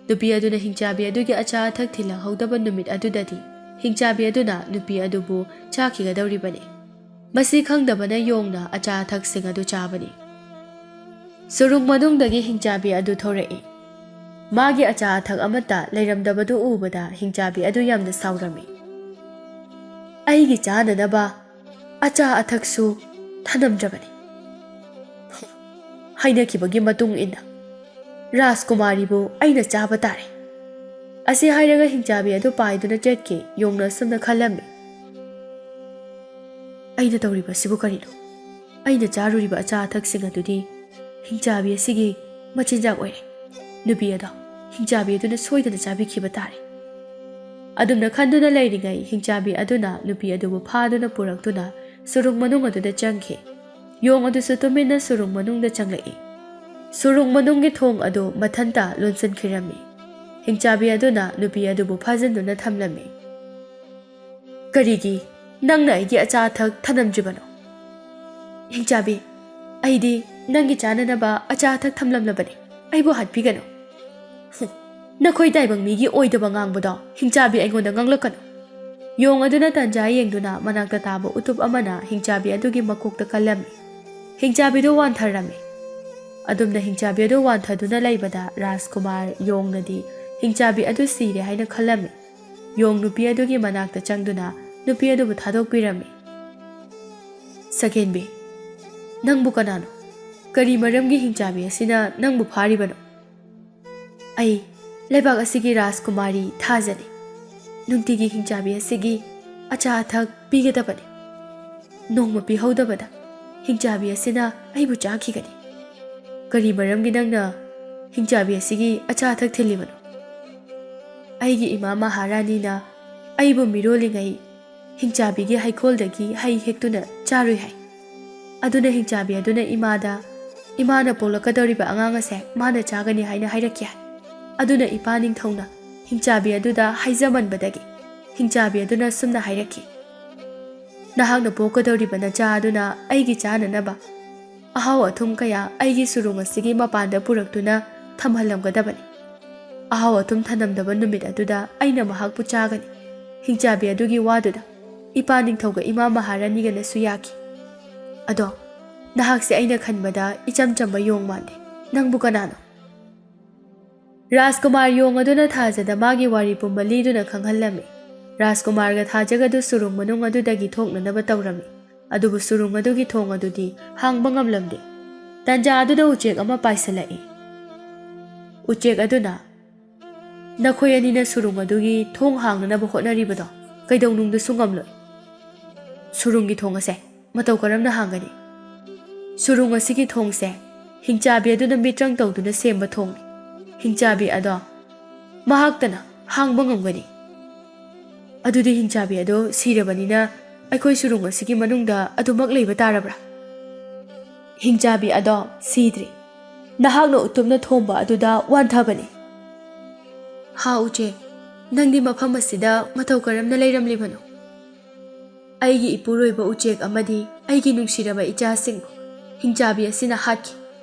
ꯅꯨꯄꯤ ꯑꯗꯨꯅ ꯍꯤꯡꯆꯥꯕꯤ ꯑꯗꯨꯒꯤ ꯑꯆꯥ ꯑꯊꯛ ꯊꯤꯜꯂꯛꯍꯧꯗꯕ ꯅꯨꯃꯤꯠ ꯑꯗꯨꯗꯗꯤ ꯍꯤꯡꯆꯥꯕꯤ ꯑꯗꯨꯅ ꯅꯨꯄꯤ ꯑꯗꯨꯕꯨ ꯆꯥꯈꯤꯒꯗꯧꯔꯤꯕꯅꯤ꯫ ꯃꯁꯤ ꯈꯪꯗꯕꯅ ꯌꯣꯡꯅ ꯑꯆꯥ ꯑꯊꯛꯁꯤꯡ ꯑꯗꯨ ꯆꯥꯕꯅꯤ꯫ ꯁꯨꯔꯨꯡ ꯃꯅꯨꯡꯗꯒꯤ ꯍꯤꯡꯆꯥꯕꯤ ꯑꯗꯨ ꯊꯣꯔꯛꯏ꯫ ꯃꯥꯒꯤ ꯑꯆꯥ ꯑꯊꯛ ꯑꯃꯠꯇ ꯂꯩꯔꯝꯗꯕꯗꯨ ꯎꯕꯗ ꯍꯤꯡꯆꯥꯕꯤ ꯑꯗꯨ ꯌꯥꯝꯅ ꯁꯥꯎꯔꯝꯃꯤ꯫ "ꯑꯩꯒꯤ ꯆꯥꯅꯅꯕ ꯑꯆꯥ ꯑꯊꯛꯁꯨ ꯊꯅꯝꯗ꯭ꯔꯕꯅꯤ꯫ ꯍꯥꯏꯅꯈꯤꯕꯒꯤ ꯃꯇꯨꯡ ꯏꯟꯅ ꯔꯥꯖꯀꯨꯃꯥꯔꯤꯕꯨ ꯑꯩꯅ ꯆꯥꯕ ꯇꯥꯔꯦ"꯫ ꯑꯁꯤ ꯍꯥꯏꯔꯒ ꯍꯤꯡꯆꯥꯕꯤ ꯑꯗꯨ ꯄꯥꯏꯗꯨꯅ ꯆꯠꯈꯤ꯫ ꯌꯣꯡꯅ ꯑꯁꯨꯝꯅ ꯈꯜꯂꯝꯃꯤ, "ꯑꯩꯅ ꯇꯧꯔꯤꯕꯁꯤꯕꯨ ꯀꯔꯤꯅꯣ? ꯑꯩꯅ ꯆꯥꯔꯨꯔꯤꯕ ꯑꯆꯥ ꯑꯊꯛꯁꯤꯡ ꯑꯗꯨꯗꯤ ꯍꯤꯡꯆꯥꯕꯤ ꯑꯁꯤꯒꯤ ꯃꯆꯤꯟꯖꯥꯛ ꯑꯣꯏꯔꯦ꯫ ꯅꯨꯄꯤ ꯑꯗꯣ ꯍꯤꯡꯆꯥꯕꯤ ꯑꯗꯨꯅ ꯁꯣꯏꯗꯅ ꯆꯥꯕꯤꯈꯤꯕ ꯇꯥꯔꯦ"꯫ ꯑꯗꯨꯝꯅ ꯈꯟꯗꯨꯅ ꯂꯩꯔꯤꯉꯩ ꯍꯤꯡꯆꯥꯕꯤ ꯑꯗꯨꯅ ꯅꯨꯄꯤ ꯑꯗꯨꯕꯨ ꯐꯥꯗꯨꯅ ꯄꯨꯔꯛꯇꯨꯅ ꯁꯨꯔꯨꯡ ꯃꯅꯨꯡ ꯑꯗꯨꯗ ꯆꯪꯈꯤ꯫ ꯌꯣꯡ ꯑꯗꯨꯁꯨ ꯇꯨꯃꯤꯟꯅ ꯁꯨꯔꯨꯡ ꯃꯅꯨꯡꯗ ꯆꯪꯂꯛꯏ꯫ ꯁꯨꯔꯨꯡ ꯃꯅꯨꯡꯒꯤ ꯊꯣꯡ ꯑꯗꯨ ꯃꯊꯟꯇ ꯂꯣꯟꯁꯤꯟꯈꯤꯔꯝꯃꯤ꯫ ꯍꯤꯡꯆꯥꯕꯤ ꯑꯗꯨꯅ ꯅꯨꯄꯤ ꯑꯗꯨꯕꯨ ꯐꯥꯖꯤꯟꯗꯨꯅ ꯊꯝꯂꯝꯃꯤ꯫ "ꯀꯔꯤꯒꯤ ꯅꯪꯅ ꯑꯩꯒꯤ ꯑꯆꯥ ꯑꯊꯛ ꯊꯅꯝꯗ꯭ꯔꯤꯕꯅꯣ?" "ꯍꯤꯡꯆꯥꯕꯤ, ꯑꯩꯗꯤ ꯅꯪꯒꯤ ꯆꯥꯅꯅꯕ ꯑꯆꯥ ꯑꯊꯛ ꯊꯝꯂꯝꯂꯕꯅꯤ, ꯑꯩꯕꯨ ꯍꯥꯠꯄꯤꯒꯅꯨ"꯫ "ꯍꯨꯝ, ꯅꯈꯣꯏ ꯇꯥꯏꯕꯪ ꯃꯤꯒꯤ ꯑꯣꯏꯗꯕ ꯉꯥꯡꯕꯗꯣ ꯍꯤꯡꯆꯥꯕꯤ ꯑꯩꯉꯣꯟꯗ ꯉꯥꯡꯂꯛꯀꯅꯨ"꯫ ꯌꯣꯡ ꯑꯗꯨꯅ ꯇꯟꯖꯥ ꯌꯦꯡꯗꯨꯅ ꯃꯅꯥꯛꯇ ꯇꯥꯕ ꯎꯇꯨꯞ ꯑꯃꯅ ꯍꯤꯡꯆꯥꯕꯤ ꯑꯗꯨꯒꯤ ꯃꯀꯣꯛꯇ ꯀꯜꯂꯝꯃꯤ꯫ ꯍꯤꯡꯆꯥꯕꯤꯗꯨ ꯋꯥꯟꯊꯔꯝꯃꯤ꯫ ꯑꯗꯨꯝꯅ ꯍꯤꯡꯆꯥꯕꯤ ꯑꯗꯨ ꯋꯥꯟꯊꯗꯨꯅ ꯂꯩꯕꯗ ꯔꯥꯖꯀꯨꯃꯥꯔ ꯌꯣꯡꯅꯗꯤ ꯍꯤꯡꯆꯥꯕꯤ ꯑꯗꯨ ꯁꯤꯔꯦ ꯍꯥꯏꯅ ꯈꯜꯂꯝꯃꯤ꯫ ꯌꯣꯡ ꯅꯨꯄꯤ ꯑꯗꯨꯒꯤ ꯃꯅꯥꯛꯇ ꯆꯪꯗꯨꯅ ꯅꯨꯄꯤ ꯑꯗꯨꯕꯨ ꯊꯥꯗꯣꯛꯄꯤꯔꯝꯃꯤ꯫ "ꯁꯀꯦꯟꯕꯤ, ꯅꯪꯕꯨ ꯀꯅꯥꯅꯣ? ꯀꯔꯤ ꯃꯔꯝꯒꯤ ꯍꯤꯡꯆꯥꯕꯤ ꯑꯁꯤꯅ ꯅꯪꯕꯨ ꯐꯥꯔꯤꯕꯅꯣ?" "ꯑꯩ ꯂꯩꯕꯥꯛ ꯑꯁꯤꯒꯤ ꯔꯥꯖꯀꯨꯃꯥꯔꯤ ꯊꯥꯖꯅꯤ꯫ ꯅꯨꯡꯇꯤꯒꯤ ꯍꯤꯡꯆꯥꯕꯤ ꯑꯁꯤꯒꯤ ꯑꯆꯥ ꯑꯊꯛ ꯄꯤꯒꯗꯕꯅꯤ꯫ ꯅꯣꯡꯃ ꯄꯤꯍꯧꯗꯕꯗ ꯍꯤꯡꯆꯥꯕꯤ ꯑꯁꯤꯅ ꯑꯩꯕꯨ ꯆꯥꯈꯤꯒꯅꯤ"꯫ "ꯀꯔꯤ ꯃꯔꯝꯒꯤ ꯅꯪꯅ ꯍꯤꯡꯆꯥꯕꯤ ꯑꯁꯤꯒꯤ ꯑꯆꯥ ꯑꯊꯛ ꯊꯤꯜꯂꯤꯕꯅꯣ?" "ꯑꯩꯒꯤ ꯏꯃꯥ ꯃꯍꯥꯔꯥꯅꯤꯅ ꯑꯩꯕꯨ ꯃꯤꯔꯣꯜꯂꯤꯉꯩ ꯍꯤꯡꯆꯥꯕꯤꯒꯤ ꯍꯩꯀꯣꯜꯗꯒꯤ ꯍꯩ ꯍꯦꯛꯇꯨꯅ ꯆꯥꯔꯨꯏ ꯍꯥꯏ꯫ ꯑꯗꯨꯅ ꯍꯤꯡꯆꯥꯕꯤ ꯑꯗꯨꯅ ꯏꯃꯥꯗ ꯏꯃꯥꯅ ꯄꯣꯛꯂꯛꯀꯗꯧꯔꯤꯕ ꯑꯉꯥꯡ ꯑꯁꯦ ꯃꯥꯅ ꯆꯥꯒꯅꯤ ꯍꯥꯏꯅ ꯍꯥꯏꯔꯛꯈꯤ ꯍꯥꯏ꯫ ꯑꯗꯨꯅ ꯏꯄꯥ ꯅꯤꯡꯊꯧꯅ ꯍꯤꯡꯆꯥꯕꯤ ꯑꯗꯨꯗ ꯍꯥꯏꯖꯃꯟꯕꯗꯒꯤ ꯍꯤꯡꯆꯥꯕꯤ ꯑꯗꯨꯅ ꯁꯨꯝꯅ ꯍꯥꯏꯔꯛꯈꯤ, "ꯅꯍꯥꯛꯅ ꯄꯣꯛꯀꯗꯧꯔꯤꯕ ꯅꯆꯥ ꯑꯗꯨꯅ ꯑꯩꯒꯤ ꯆꯥꯅꯅꯕ ꯑꯍꯥꯎ ꯑꯊꯨꯝ ꯀꯌꯥ ꯑꯩꯒꯤ ꯁꯨꯔꯨꯡ ꯑꯁꯤꯒꯤ ꯃꯄꯥꯟꯗ ꯄꯨꯔꯛꯇꯨꯅ ꯊꯝꯍꯜꯂꯝꯒꯗꯕꯅꯤ꯫ ꯑꯍꯥꯎ ꯑꯊꯨꯝ ꯊꯅꯝꯗꯕ ꯅꯨꯃꯤꯠ ꯑꯗꯨꯗ ꯑꯩꯅ ꯃꯍꯥꯛꯄꯨ ꯆꯥꯒꯅꯤ꯫" ꯍꯤꯡꯆꯥꯕꯤ ꯑꯗꯨꯒꯤ ꯋꯥꯗꯨꯗ ꯏꯄꯥ ꯅꯤꯡꯊꯧꯒ ꯏꯃꯥ ꯃꯍꯥꯔꯥꯅꯤꯒꯅꯁꯨ ꯌꯥꯈꯤ꯫ "ꯑꯗꯣ ꯅꯍꯥꯛꯁꯦ ꯑꯩꯅ ꯈꯟꯕꯗ ꯏꯆꯝ ꯆꯝꯕ ꯌꯣꯡ ꯃꯥꯟꯗꯦ꯫ ꯅꯪꯕꯨ ꯀꯅꯥꯅꯣ?" ꯔꯥꯖꯀꯨꯃꯥꯔ ꯌꯣꯡ ꯑꯗꯨꯅ ꯊꯥꯖꯗ ꯃꯥꯒꯤ ꯋꯥꯔꯤ ꯄꯨꯝꯕ ꯂꯤꯗꯨꯅ ꯈꯪꯍꯜꯂꯝꯃꯤ꯫ ꯔꯥꯖꯀꯨꯃꯥꯔꯒ ꯊꯥꯖꯒꯗꯨ ꯁꯨꯔꯨꯡ ꯃꯅꯨꯡ ꯑꯗꯨꯗꯒꯤ ꯊꯣꯛꯅꯅꯕ ꯇꯧꯔꯝꯃꯤ꯫ ꯑꯗꯨꯕꯨ ꯁꯨꯔꯨꯡ ꯑꯗꯨꯒꯤ ꯊꯣꯡ ꯑꯗꯨꯗꯤ ꯍꯥꯡꯕ ꯉꯝꯂꯝꯗꯦ꯫ ꯇꯟꯖꯥ ꯑꯗꯨꯗ ꯎꯆꯦꯛ ꯑꯃ ꯄꯥꯏꯁꯤꯜꯂꯛꯏ꯫ ꯎꯆꯦꯛ ꯑꯗꯨꯅ, "ꯅꯈꯣꯏ ꯑꯅꯤꯅ ꯁꯨꯔꯨꯡ ꯑꯗꯨꯒꯤ ꯊꯣꯡ ꯍꯥꯡꯅꯅꯕ ꯍꯣꯠꯅꯔꯤꯕꯗꯣ ꯀꯩꯗꯧꯅꯨꯡꯗꯁꯨ ꯉꯝꯂꯣꯏ꯫ ꯁꯨꯔꯨꯡꯒꯤ ꯊꯣꯡ ꯑꯁꯦ ꯃꯇꯧ ꯀꯔꯝꯅ ꯍꯥꯡꯒꯅꯤ?" "ꯁꯨꯔꯨꯡ ꯑꯁꯤꯒꯤ ꯊꯣꯡꯁꯦ ꯍꯤꯡꯆꯥꯕꯤ ꯑꯗꯨꯅ ꯃꯤꯇ꯭ꯔꯪ ꯇꯧꯗꯨꯅ ꯁꯦꯝꯕ ꯊꯣꯡꯅꯤ꯫ ꯍꯤꯡꯆꯥꯕꯤ ꯑꯗꯣ ꯃꯍꯥꯛꯇꯅ ꯍꯥꯡꯕ ꯉꯝꯒꯅꯤ꯫" "ꯑꯗꯨꯗꯤ ꯍꯤꯡꯆꯥꯕꯤ ꯑꯗꯣ ꯁꯤꯔꯕꯅꯤꯅ ꯑꯩꯈꯣꯏ ꯁꯨꯔꯨꯡ ꯑꯁꯤꯒꯤ ꯃꯅꯨꯡꯗ ꯑꯗꯨꯃꯛ ꯂꯩꯕ ꯇꯥꯔꯕ꯭ꯔꯥ?" "ꯍꯤꯡꯆꯥꯕꯤ ꯑꯗꯣ ꯁꯤꯗ꯭ꯔꯤ꯫ ꯅꯍꯥꯛꯅ ꯎꯇꯨꯞꯅ ꯊꯣꯝꯕ ꯑꯗꯨꯗ ꯋꯥꯟꯊꯕꯅꯤ꯫" "ꯍꯥ ꯎꯆꯦꯛ, ꯅꯪꯗꯤ ꯃꯐꯝ ꯑꯁꯤꯗ ꯃꯇꯧ ꯀꯔꯝꯅ ꯂꯩꯔꯝꯂꯤꯕꯅꯣ?" "ꯑꯩꯒꯤ ꯏꯄꯨꯔꯣꯏꯕ ꯎꯆꯦꯛ ꯑꯃꯗꯤ ꯑꯩꯒꯤ ꯅꯨꯡꯁꯤꯔꯕ ꯏꯆꯥꯁꯤꯡꯕꯨ ꯍꯤꯡꯆꯥꯕꯤ ꯑꯁꯤꯅ ꯍꯥꯠꯈꯤ꯫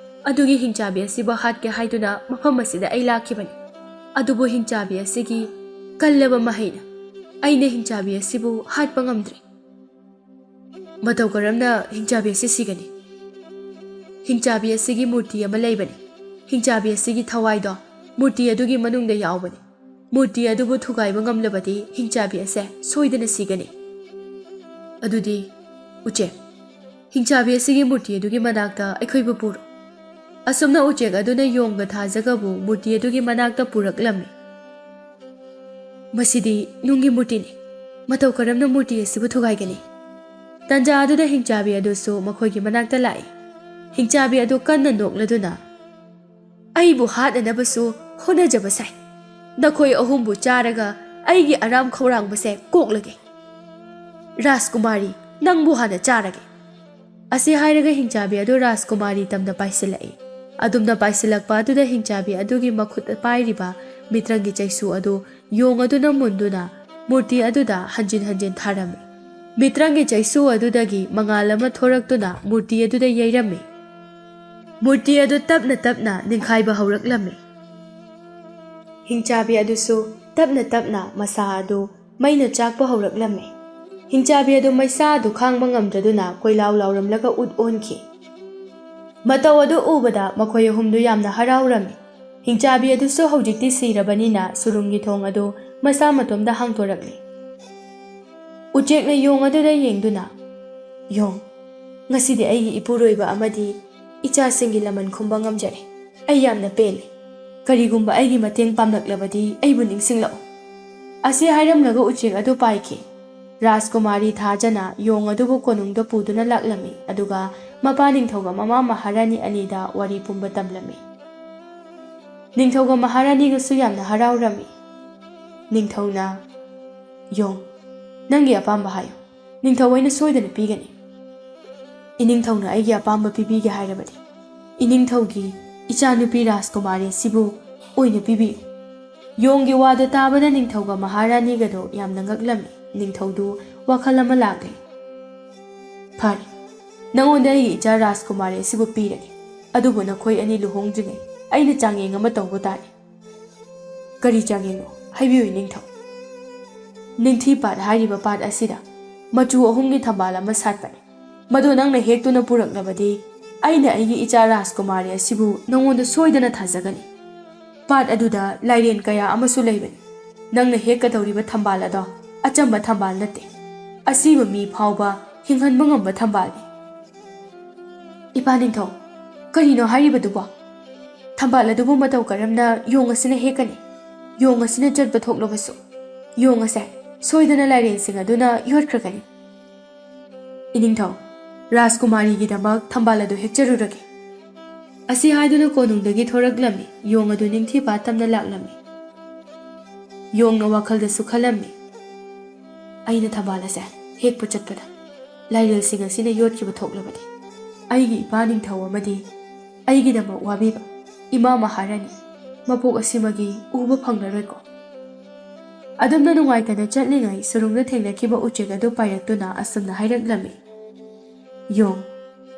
ꯑꯗꯨꯒꯤ ꯍꯤꯡꯆꯥꯕꯤ ꯑꯁꯤꯕꯨ ꯍꯥꯠꯀꯦ ꯍꯥꯏꯗꯨꯅ ꯃꯐꯝ ꯑꯁꯤꯗ ꯑꯩ ꯂꯥꯛꯈꯤꯕꯅꯤ꯫ ꯑꯗꯨꯕꯨ ꯍꯤꯡꯆꯥꯕꯤ ꯑꯁꯤꯒꯤ ꯀꯜꯂꯕ ꯃꯍꯩꯅ ꯑꯩꯅ ꯍꯤꯡꯆꯥꯕꯤ ꯑꯁꯤꯕꯨ ꯍꯥꯠꯄ ꯉꯝꯗ꯭ꯔꯦ꯫" "ꯃꯇꯧ ꯀꯔꯝꯅ ꯍꯤꯡꯆꯥꯕꯤ ꯑꯁꯤ ꯁꯤꯒꯅꯤ?" "ꯍꯤꯡꯆꯥꯕꯤ ꯑꯁꯤꯒꯤ ꯃꯨꯔꯇꯤ ꯑꯃ ꯂꯩꯕꯅꯤ꯫ ꯍꯤꯡꯆꯥꯕꯤ ꯑꯁꯤꯒꯤ ꯊꯋꯥꯏꯗꯣ ꯃꯨꯔꯇꯤ ꯑꯗꯨꯒꯤ ꯃꯅꯨꯡꯗ ꯌꯥꯎꯕꯅꯤ꯫ ꯃꯨꯔꯇꯤ ꯑꯗꯨꯕꯨ ꯊꯨꯒꯥꯏꯕ ꯉꯝꯂꯕꯗꯤ ꯍꯤꯡꯆꯥꯕꯤ ꯑꯁꯦ ꯁꯣꯏꯗꯅ ꯁꯤꯒꯅꯤ꯫" "ꯑꯗꯨꯗꯤ ꯎꯆꯦꯛ, ꯍꯤꯡꯆꯥꯕꯤ ꯑꯁꯤꯒꯤ ꯃꯨꯔꯇꯤ ꯑꯗꯨꯒꯤ ꯃꯅꯥꯛꯇ ꯑꯩꯈꯣꯏꯕꯨ ꯄꯨꯔꯣ꯫" ꯑꯁꯨꯝꯅ ꯎꯆꯦꯛ ꯑꯗꯨꯅ ꯌꯣꯡꯒ ꯊꯥꯖꯒꯕꯨ ꯃꯨꯔꯇꯤ ꯑꯗꯨꯒꯤ ꯃꯅꯥꯛꯇ ꯄꯨꯔꯛꯂꯝꯃꯤ꯫ "ꯃꯁꯤꯗꯤ ꯅꯨꯡꯒꯤ ꯃꯨꯔꯇꯤꯅꯤ꯫ ꯃꯇꯧ ꯀꯔꯝꯅ ꯃꯨꯔꯇꯤ ꯑꯁꯤꯕꯨ ꯊꯨꯒꯥꯏꯒꯅꯤ?" ꯇꯟꯖꯥ ꯑꯗꯨꯗ ꯍꯤꯡꯆꯥꯕꯤ ꯑꯗꯨꯁꯨ ꯃꯈꯣꯏꯒꯤ ꯃꯅꯥꯛꯇ ꯂꯥꯛꯏ꯫ ꯍꯤꯡꯆꯥꯕꯤ ꯑꯗꯨ ꯀꯟꯅ ꯅꯣꯛꯂꯗꯨꯅ, "ꯑꯩꯕꯨ ꯍꯥꯠꯅꯅꯕꯁꯨ ꯍꯣꯠꯅꯖꯕ ꯁꯥꯏ꯫ ꯅꯈꯣꯏ ꯑꯍꯨꯝꯕꯨ ꯆꯥꯔꯒ ꯑꯩꯒꯤ ꯑꯔꯥꯝ ꯈꯧꯔꯥꯡꯕꯁꯦ ꯀꯣꯛꯂꯒꯦ꯫ ꯔꯥꯖꯀꯨꯃꯥꯔꯤ, ꯅꯪꯕꯨ ꯍꯥꯟꯅ ꯆꯥꯔꯒꯦ꯫" ꯑꯁꯤ ꯍꯥꯏꯔꯒ ꯍꯤꯡꯆꯥꯕꯤ ꯑꯗꯨ ꯔꯥꯖꯀꯨꯃꯥꯔꯤ ꯇꯝꯅ ꯄꯥꯏꯁꯤꯜꯂꯛꯏ꯫ ꯑꯗꯨꯝꯅ ꯄꯥꯏꯁꯤꯜꯂꯛꯄ ꯑꯗꯨꯗ ꯍꯤꯡꯆꯥꯕꯤ ꯑꯗꯨꯒꯤ ꯃꯈꯨꯠꯇ ꯄꯥꯏꯔꯤꯕ ꯃꯤꯇ꯭ꯔꯪꯒꯤ ꯆꯩꯁꯨ ꯑꯗꯨ ꯌꯣꯡ ꯑꯗꯨꯅ ꯃꯨꯟꯗꯨꯅ ꯃꯨꯔꯇꯤ ꯑꯗꯨꯗ ꯍꯟꯖꯤꯟ ꯍꯟꯖꯤꯟ ꯊꯥꯔꯝꯃꯤ꯫ ꯃꯤꯇ꯭ꯔꯪꯒꯤ ꯆꯩꯁꯨ ꯑꯗꯨꯗꯒꯤ ꯃꯉꯥꯜ ꯑꯃ ꯊꯣꯔꯛꯇꯨꯅ ꯃꯨꯔꯇꯤ ꯑꯗꯨꯗ ꯌꯩꯔꯝꯃꯤ꯫ ꯃꯨꯔꯇꯤ ꯑꯗꯨ ꯇꯞꯅ ꯇꯞꯅ ꯅꯤꯡꯈꯥꯏꯕ ꯍꯧꯔꯛꯂꯝꯃꯤ꯫ ꯍꯤꯡꯆꯥꯕꯤ ꯑꯗꯨꯁꯨ ꯇꯞꯅ ꯇꯞꯅ ꯃꯁꯥ ꯑꯗꯨ ꯃꯩꯅ ꯆꯥꯛꯄ ꯍꯧꯔꯛꯂꯝꯃꯤ꯫ ꯍꯤꯡꯆꯥꯕꯤ ꯑꯗꯨ ꯃꯩꯁꯥ ꯑꯗꯨ ꯈꯥꯡꯕ ꯉꯝꯗ꯭ꯔꯗꯨꯅ ꯀꯣꯏꯂꯥꯎ ꯂꯥꯎꯔꯝꯂꯒ ꯎꯠ ꯑꯣꯟꯈꯤ꯫ ꯃꯇꯧ ꯑꯗꯨ ꯎꯕꯗ ꯃꯈꯣꯏ ꯑꯍꯨꯝꯗꯨ ꯌꯥꯝꯅ ꯍꯔꯥꯎꯔꯝꯃꯤ꯫ ꯍꯤꯡꯆꯥꯕꯤ ꯑꯗꯨꯁꯨ ꯍꯧꯖꯤꯛꯇꯤ ꯁꯤꯔꯕꯅꯤꯅ ꯁꯨꯔꯨꯡꯒꯤ ꯊꯣꯡ ꯑꯗꯨ ꯃꯁꯥ ꯃꯇꯣꯝꯗ ꯍꯥꯡꯗꯣꯔꯛꯂꯤ꯫ ꯎꯆꯦꯛꯅ ꯌꯣꯡ ꯑꯗꯨꯗ ꯌꯦꯡꯗꯨꯅ, "ꯌꯣꯡ, ꯉꯁꯤꯗꯤ ꯑꯩꯒꯤ ꯏꯄꯨꯔꯣꯏꯕ ꯑꯃꯗꯤ ꯏꯆꯥꯁꯤꯡꯒꯤ ꯂꯃꯟ ꯈꯨꯝꯕ ꯉꯝꯖꯔꯦ꯫ ꯑꯩ ꯌꯥꯝꯅ ꯄꯦꯜꯂꯦ꯫ ꯀꯔꯤꯒꯨꯝꯕ ꯑꯩꯒꯤ ꯃꯇꯦꯡ ꯄꯥꯝꯂꯛꯂꯕꯗꯤ ꯑꯩꯕꯨ ꯅꯤꯡꯁꯤꯡꯂꯛꯎ꯫" ꯑꯁꯤ ꯍꯥꯏꯔꯝꯂꯒ ꯎꯆꯦꯛ ꯑꯗꯨ ꯄꯥꯏꯈꯤ꯫ ꯔꯥꯖꯀꯨꯃꯥꯔꯤ ꯊꯥꯖꯅ ꯌꯣꯡ ꯑꯗꯨꯕꯨ ꯀꯣꯅꯨꯡꯗ ꯄꯨꯗꯨꯅ ꯂꯥꯛꯂꯝꯃꯤ, ꯑꯗꯨꯒ ꯃꯄꯥ ꯅꯤꯡꯊꯧꯒ ꯃꯃꯥ ꯃꯍꯥꯔꯥꯅꯤ ꯑꯅꯤꯗ ꯋꯥꯔꯤ ꯄꯨꯝꯕ ꯇꯝꯂꯝꯃꯤ꯫ ꯅꯤꯡꯊꯧꯒ ꯃꯍꯥꯔꯥꯅꯤꯒꯁꯨ ꯌꯥꯝꯅ ꯍꯔꯥꯎꯔꯝꯃꯤ꯫ ꯅꯤꯡꯊꯧꯅ, "ꯌꯣꯡ, ꯅꯪꯒꯤ ꯑꯄꯥꯝꯕ ꯍꯥꯏꯌꯨ, ꯅꯤꯡꯊꯧ ꯑꯩꯅ ꯁꯣꯏꯗꯅ ꯄꯤꯒꯅꯤ꯫ ꯏꯅꯤꯡꯊꯧꯅ ꯑꯩꯒꯤ ꯑꯄꯥꯝꯕ ꯄꯤꯕꯤꯒꯦ ꯍꯥꯏꯔꯕꯗꯤ, ꯏꯅꯤꯡꯊꯧꯒꯤ ꯏꯆꯥꯅꯨꯄꯤ ꯔꯥꯖꯀꯨꯃꯥꯔꯤ ꯑꯁꯤꯕꯨ ꯑꯣꯏꯅ ꯄꯤꯕꯤꯌꯨ꯫" ꯌꯣꯡꯒꯤ ꯋꯥꯗꯨ ꯇꯥꯕꯗ ꯅꯤꯡꯊꯧꯒ ꯃꯍꯥꯔꯥꯅꯤꯒꯗꯨ ꯌꯥꯝꯅ ꯉꯛꯂꯝꯃꯤ꯫ ꯅꯤꯡꯊꯧꯗꯨ ꯋꯥꯈꯜ ꯑꯃ ꯂꯥꯛꯂꯦ꯫ "ꯐꯔꯦ, ꯅꯉꯣꯟꯗ ꯑꯩꯒꯤ ꯏꯆꯥ ꯔꯥꯖꯀꯨꯃꯥꯔꯤ ꯑꯁꯤꯕꯨ ꯄꯤꯔꯒꯦ꯫ ꯑꯗꯨꯕꯨ ꯅꯈꯣꯏ ꯑꯅꯤ ꯂꯨꯍꯣꯡꯗ꯭ꯔꯤꯉꯩ ꯑꯩꯅ ꯆꯥꯡꯌꯦꯡ ꯑꯃ ꯇꯧꯕ ꯇꯥꯔꯦ꯫" "ꯀꯔꯤ ꯆꯥꯡꯌꯦꯡꯅꯣ? ꯍꯥꯏꯕꯤꯌꯨ, ꯏꯅꯤꯡꯊꯧ꯫" "ꯅꯤꯡꯊꯤ ꯄꯥꯠ ꯍꯥꯏꯔꯤꯕ ꯄꯥꯠ ꯑꯁꯤꯗ ꯃꯆꯨ ꯑꯍꯨꯝꯒꯤ ꯊꯝꯕꯥꯜ ꯑꯃ ꯁꯥꯠꯄꯅꯤ꯫ ꯃꯗꯨ ꯅꯪꯅ ꯍꯦꯛꯇꯨꯅ ꯄꯨꯔꯛꯂꯕꯗꯤ ꯑꯩꯅ ꯑꯩꯒꯤ ꯏꯆꯥ ꯔꯥꯖꯀꯨꯃꯥꯔꯤ ꯑꯁꯤꯕꯨ ꯅꯉꯣꯟꯗ ꯁꯣꯏꯗꯅ ꯊꯥꯖꯒꯅꯤ꯫ ꯄꯥꯠ ꯑꯗꯨꯗ ꯂꯥꯏꯔꯦꯟ ꯀꯌꯥ ꯑꯃꯁꯨ ꯂꯩꯕꯅꯤ꯫ ꯅꯪꯅ ꯍꯦꯛꯀꯗꯧꯔꯤꯕ ꯊꯝꯕꯥꯜ ꯑꯗꯣ ꯑꯆꯝꯕ ꯊꯝꯕꯥꯜ ꯅꯠꯇꯦ꯫ ꯑꯁꯤꯕ ꯃꯤ ꯐꯥꯎꯕ ꯍꯤꯡꯍꯟꯕ ꯉꯝꯕ ꯊꯝꯕꯥꯜꯅꯤ꯫" "ꯏꯄꯥ ꯅꯤꯡꯊꯧ, ꯀꯔꯤꯅꯣ ꯍꯥꯏꯔꯤꯕꯗꯨꯕꯣ? ꯊꯝꯕꯥꯜ ꯑꯗꯨꯕꯨ ꯃꯇꯧ ꯀꯔꯝꯅ ꯌꯣꯡ ꯑꯁꯤꯅ ꯍꯦꯛꯀꯅꯤ? ꯌꯣꯡ ꯑꯁꯤꯅ ꯆꯠꯄ ꯊꯣꯛꯂꯕꯁꯨ ꯌꯣꯡ ꯑꯁꯦ ꯁꯣꯏꯗꯅ ꯂꯥꯏꯔꯦꯟꯁꯤꯡ ꯑꯗꯨꯅ ꯌꯣꯠꯈ꯭ꯔꯒꯅꯤ꯫" "ꯏꯅꯤꯡꯊꯧ, ꯔꯥꯖꯀꯨꯃꯥꯔꯤꯒꯤꯗꯃꯛ ꯊꯝꯕꯥꯜ ꯑꯗꯨ ꯍꯦꯛꯆꯔꯨꯔꯒꯦ꯫" ꯑꯁꯤ ꯍꯥꯏꯗꯨꯅ ꯀꯣꯅꯨꯡꯗꯒꯤ ꯊꯣꯔꯛꯂꯝꯃꯤ꯫ ꯌꯣꯡ ꯑꯗꯨ ꯅꯤꯡꯊꯤ ꯄꯥꯠ ꯇꯝꯅ ꯂꯥꯛꯂꯝꯃꯤ꯫ ꯌꯣꯡꯅ ꯋꯥꯈꯜꯗꯁꯨ ꯈꯜꯂꯝꯃꯤ, "ꯑꯩꯅ ꯊꯝꯕꯥꯜ ꯑꯁꯦ ꯍꯦꯛꯄ ꯆꯠꯄꯗ ꯂꯥꯏꯔꯦꯜꯁꯤꯡ ꯑꯁꯤꯅ ꯌꯣꯠꯈꯤꯕ ꯊꯣꯛꯂꯕꯗꯤ ꯑꯩꯒꯤ ꯏꯄꯥ ꯅꯤꯡꯊꯧ ꯑꯃꯗꯤ ꯑꯩꯒꯤꯗꯃꯛ ꯋꯥꯕꯤꯕ ꯏꯃꯥ ꯃꯍꯥꯔꯥꯅꯤ ꯃꯄꯣꯛ ꯑꯁꯤꯃꯒꯤ ꯎꯕ ꯐꯪꯂꯔꯣꯏꯀꯣ꯫ ꯑꯗꯨꯝꯅ ꯅꯨꯡꯉꯥꯏꯇꯅ ꯆꯠꯂꯤꯉꯩ ꯁꯨꯔꯨꯡꯗ ꯊꯦꯡꯅꯈꯤꯕ ꯎꯆꯦꯛ ꯑꯗꯨ ꯄꯥꯏꯔꯛꯇꯨꯅ ꯑꯁꯨꯝꯅ ꯍꯥꯏꯔꯛꯂꯝꯃꯤ, "ꯌꯣꯡ,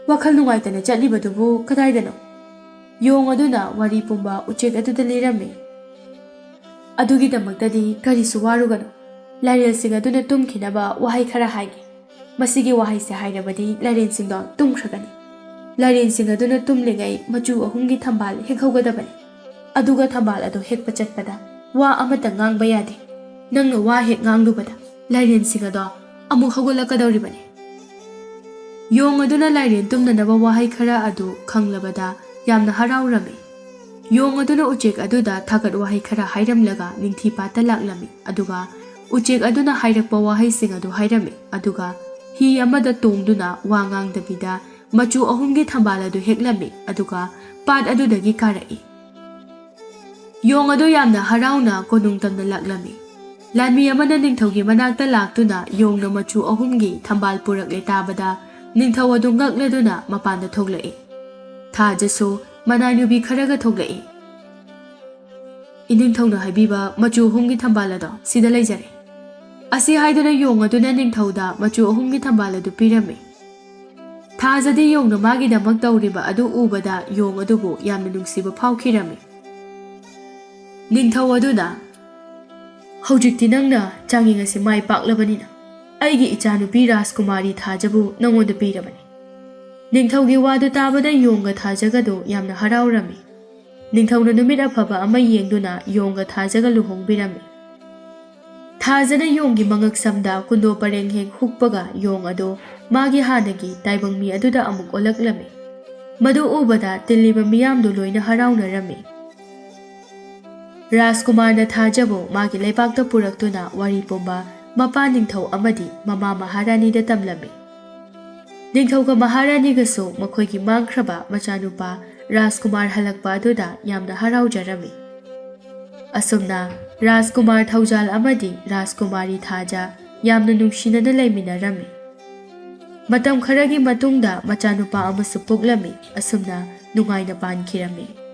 ꯋꯥꯈꯜ ꯅꯨꯡꯉꯥꯏꯇꯅ ꯆꯠꯂꯤꯕꯗꯨꯕꯨ ꯀꯗꯥꯏꯗꯅꯣ?" ꯌꯣꯡ ꯑꯗꯨꯅ ꯋꯥꯔꯤ ꯄꯨꯝꯕ ꯎꯆꯦꯛ ꯑꯗꯨꯗ ꯂꯤꯔꯝꯃꯤ꯫ "ꯑꯗꯨꯒꯤꯗꯃꯛꯇꯗꯤ ꯀꯔꯤꯁꯨ ꯋꯥꯔꯨꯒꯅꯨ꯫ ꯂꯥꯏꯔꯦꯜꯁꯤꯡ ꯑꯗꯨꯅ ꯇꯨꯝꯈꯤꯅꯕ ꯋꯥꯍꯩ ꯈꯔ ꯍꯥꯏꯒꯦ꯫ ꯃꯁꯤꯒꯤ ꯋꯥꯍꯩꯁꯦ ꯍꯥꯏꯔꯕꯗꯤ ꯂꯥꯏꯔꯦꯟꯁꯤꯡꯗꯣ ꯇꯨꯝꯈ꯭ꯔꯒꯅꯤ꯫ ꯂꯥꯏꯔꯦꯟꯁꯤꯡ ꯑꯗꯨꯅ ꯇꯨꯝꯂꯤꯉꯩ ꯃꯆꯨ ꯑꯍꯨꯝꯒꯤ ꯊꯝꯕꯥꯜ ꯍꯦꯛꯍꯧꯒꯗꯕꯅꯤ꯫ ꯑꯗꯨꯒ ꯊꯝꯕꯥꯜ ꯑꯗꯨ ꯍꯦꯛꯄ ꯆꯠꯄꯗ ꯋꯥ ꯑꯃꯠꯇ ꯉꯥꯡꯕ ꯌꯥꯗꯦ꯫ ꯅꯪꯅ ꯋꯥ ꯍꯦꯛ ꯉꯥꯡꯂꯨꯕꯗ ꯂꯥꯏꯔꯦꯟꯁꯤꯡ ꯑꯗꯣ ꯑꯃꯨꯛ ꯍꯧꯒꯠꯂꯛꯀꯗꯧꯔꯤꯕꯅꯤ꯫" ꯌꯣꯡ ꯑꯗꯨꯅ ꯂꯥꯏꯔꯦꯟ ꯇꯨꯝꯅꯅꯕ ꯋꯥꯍꯩ ꯈꯔ ꯑꯗꯨ ꯈꯪꯂꯕꯗ ꯌꯥꯝꯅ ꯍꯔꯥꯎꯔꯝꯃꯤ꯫ ꯌꯣꯡ ꯑꯗꯨꯅ ꯎꯆꯦꯛ ꯑꯗꯨꯗ ꯊꯥꯒꯠ ꯋꯥꯍꯩ ꯈꯔ ꯍꯥꯏꯔꯝꯂꯒ ꯅꯤꯡꯊꯤ ꯄꯥꯠꯇ ꯂꯥꯛꯂꯝꯃꯤ꯫ ꯑꯗꯨꯒ ꯎꯆꯦꯛ ꯑꯗꯨꯅ ꯍꯥꯏꯔꯛꯄ ꯋꯥꯍꯩꯁꯤꯡ ꯑꯗꯨ ꯍꯥꯏꯔꯝꯃꯤ꯫ ꯑꯗꯨꯒ ꯍꯤ ꯑꯃꯗ ꯇꯣꯡꯗꯨꯅ ꯋꯥ ꯉꯥꯡꯗꯕꯤꯗ ꯃꯆꯨ ꯑꯍꯨꯝꯒꯤ ꯊꯝꯕꯥꯜ ꯑꯗꯨ ꯍꯦꯛꯂꯝꯃꯤ꯫ ꯑꯗꯨꯒ ꯄꯥꯠ ꯑꯗꯨꯗꯒꯤ ꯀꯥꯔꯛꯏ꯫ ꯌꯣꯡ ꯑꯗꯨ ꯌꯥꯝꯅ ꯍꯔꯥꯎꯅ ꯀꯣꯅꯨꯡ ꯇꯝꯅ ꯂꯥꯛꯂꯝꯃꯤ꯫ ꯂꯥꯟꯃꯤ ꯑꯃꯅ ꯅꯤꯡꯊꯧꯒꯤ ꯃꯅꯥꯛꯇ ꯂꯥꯛꯇꯨꯅ ꯌꯣꯡꯅ ꯃꯆꯨ ꯑꯍꯨꯝꯒꯤ ꯊꯝꯕꯥꯜ ꯄꯨꯔꯛꯂꯦ ꯇꯥꯕꯗ ꯅꯤꯡꯊꯧ ꯑꯗꯨ ꯉꯛꯂꯗꯨꯅ ꯃꯄꯥꯟꯗ ꯊꯣꯛꯂꯛꯏ꯫ ꯊꯥꯖꯁꯨ ꯃꯅꯥꯏꯅꯨꯕꯤ ꯈꯔꯒ ꯊꯣꯛꯂꯛꯏ꯫ "ꯏꯅꯤꯡꯊꯧꯅ ꯍꯥꯏꯕꯤꯕ ꯃꯆꯨ ꯑꯍꯨꯝꯒꯤ ꯊꯝꯕꯥꯜ ꯑꯗꯣ ꯁꯤꯗ ꯂꯩꯖꯔꯦ꯫" ꯑꯁꯤ ꯍꯥꯏꯗꯨꯅ ꯌꯣꯡ ꯑꯗꯨꯅ ꯅꯤꯡꯊꯧꯗ ꯃꯆꯨ ꯑꯍꯨꯝꯒꯤ ꯊꯝꯕꯥꯜ ꯑꯗꯨ ꯄꯤꯔꯝꯃꯤ꯫ ꯊꯥꯖꯗꯤ ꯌꯣꯡꯅ ꯃꯥꯒꯤꯗꯃꯛ ꯇꯧꯔꯤꯕ ꯑꯗꯨ ꯎꯕꯗ ꯌꯣꯡ ꯑꯗꯨꯕꯨ ꯌꯥꯝꯅ ꯅꯨꯡꯁꯤꯕ ꯐꯥꯎꯈꯤꯔꯝꯃꯤ꯫ ꯅꯤꯡꯊꯧ ꯑꯗꯨꯅ, "ꯍꯧꯖꯤꯛꯇꯤ ꯅꯪꯅ ꯆꯥꯡꯌꯦꯡ ꯑꯁꯤ ꯃꯥꯏ ꯄꯥꯛꯂꯕꯅꯤꯅ ꯑꯩꯒꯤ ꯏꯆꯥꯅꯨꯄꯤ ꯔꯥꯖꯀꯨꯃꯥꯔꯤ ꯊꯥꯖꯕꯨ ꯅꯪꯉꯣꯟꯗ ꯄꯤꯔꯕꯅꯤ꯫" ꯅꯤꯡꯊꯧꯒꯤ ꯋꯥꯗꯨ ꯇꯥꯕꯗ ꯌꯣꯡꯒ ꯊꯥꯖꯒꯗꯨ ꯌꯥꯝꯅ ꯍꯔꯥꯎꯔꯝꯃꯤ꯫ ꯅꯤꯡꯊꯧꯅ ꯅꯨꯃꯤꯠ ꯑꯐꯕ ꯑꯃ ꯌꯦꯡꯗꯨꯅ ꯌꯣꯡꯒ ꯊꯥꯖꯒ ꯂꯨꯍꯣꯡꯕꯤꯔꯝꯃꯤ꯫ ꯊꯥꯖꯅ ꯌꯣꯡꯒꯤ ꯃꯉꯛꯁꯝꯗ ꯀꯨꯟꯗꯣ ꯄꯔꯦꯡ ꯍꯦꯛ ꯍꯨꯛꯄꯒ ꯌꯣꯡ ꯑꯗꯨ ꯃꯥꯒꯤ ꯍꯥꯟꯅꯒꯤ ꯇꯥꯏꯕꯪ ꯃꯤ ꯑꯗꯨꯗ ꯑꯃꯨꯛ ꯑꯣꯜꯂꯛꯂꯝꯃꯤ꯫ ꯃꯗꯨ ꯎꯕꯗ ꯇꯤꯜꯂꯤꯕ ꯃꯤꯌꯥꯝꯗꯨ ꯂꯣꯏꯅ ꯍꯔꯥꯎꯅꯔꯝꯃꯤ꯫ ꯔꯥꯖꯀꯨꯃꯥꯔꯅ ꯊꯥꯖꯕꯨ ꯃꯥꯒꯤ ꯂꯩꯕꯥꯛꯇ ꯄꯨꯔꯛꯇꯨꯅ ꯋꯥꯔꯤ ꯄꯨꯝꯕ ꯃꯄꯥ ꯅꯤꯡꯊꯧ ꯑꯃꯗꯤ ꯃꯃꯥ ꯃꯍꯥꯔꯥꯅꯤꯗ ꯇꯝꯂꯝꯃꯤ꯫ ꯅꯤꯡꯊꯧꯒ ꯃꯍꯥꯔꯥꯅꯤꯒꯁꯨ ꯃꯈꯣꯏꯒꯤ ꯃꯥꯡꯈ꯭ꯔꯕ ꯃꯆꯥꯅꯨꯄꯥ ꯔꯥꯖꯀꯨꯃꯥꯔ ꯍꯜꯂꯛꯄ ꯑꯗꯨꯗ ꯌꯥꯝꯅ ꯍꯔꯥꯎꯖꯔꯝꯃꯤ꯫ ꯑꯁꯨꯝꯅ ꯔꯥꯖꯀꯨꯃꯥꯔ ꯊꯧꯖꯥꯜ ꯑꯃꯗꯤ ꯔꯥꯖꯀꯨꯃꯥꯔꯤ ꯊꯥꯖ ꯌꯥꯝꯅ ꯅꯨꯡꯁꯤꯅꯅ ꯂꯩꯃꯤꯟꯅꯔꯝꯃꯤ꯫ ꯃꯇꯝ ꯈꯔꯒꯤ ꯃꯇꯨꯡꯗ ꯃꯆꯥꯅꯨꯄꯥ ꯑꯃꯁꯨ ꯄꯣꯛꯂꯝꯃꯤ꯫ ꯑꯁꯨꯝꯅ ꯅꯨꯡꯉꯥꯏꯅ ꯄꯥꯟꯈꯤꯔꯝꯃꯤ꯫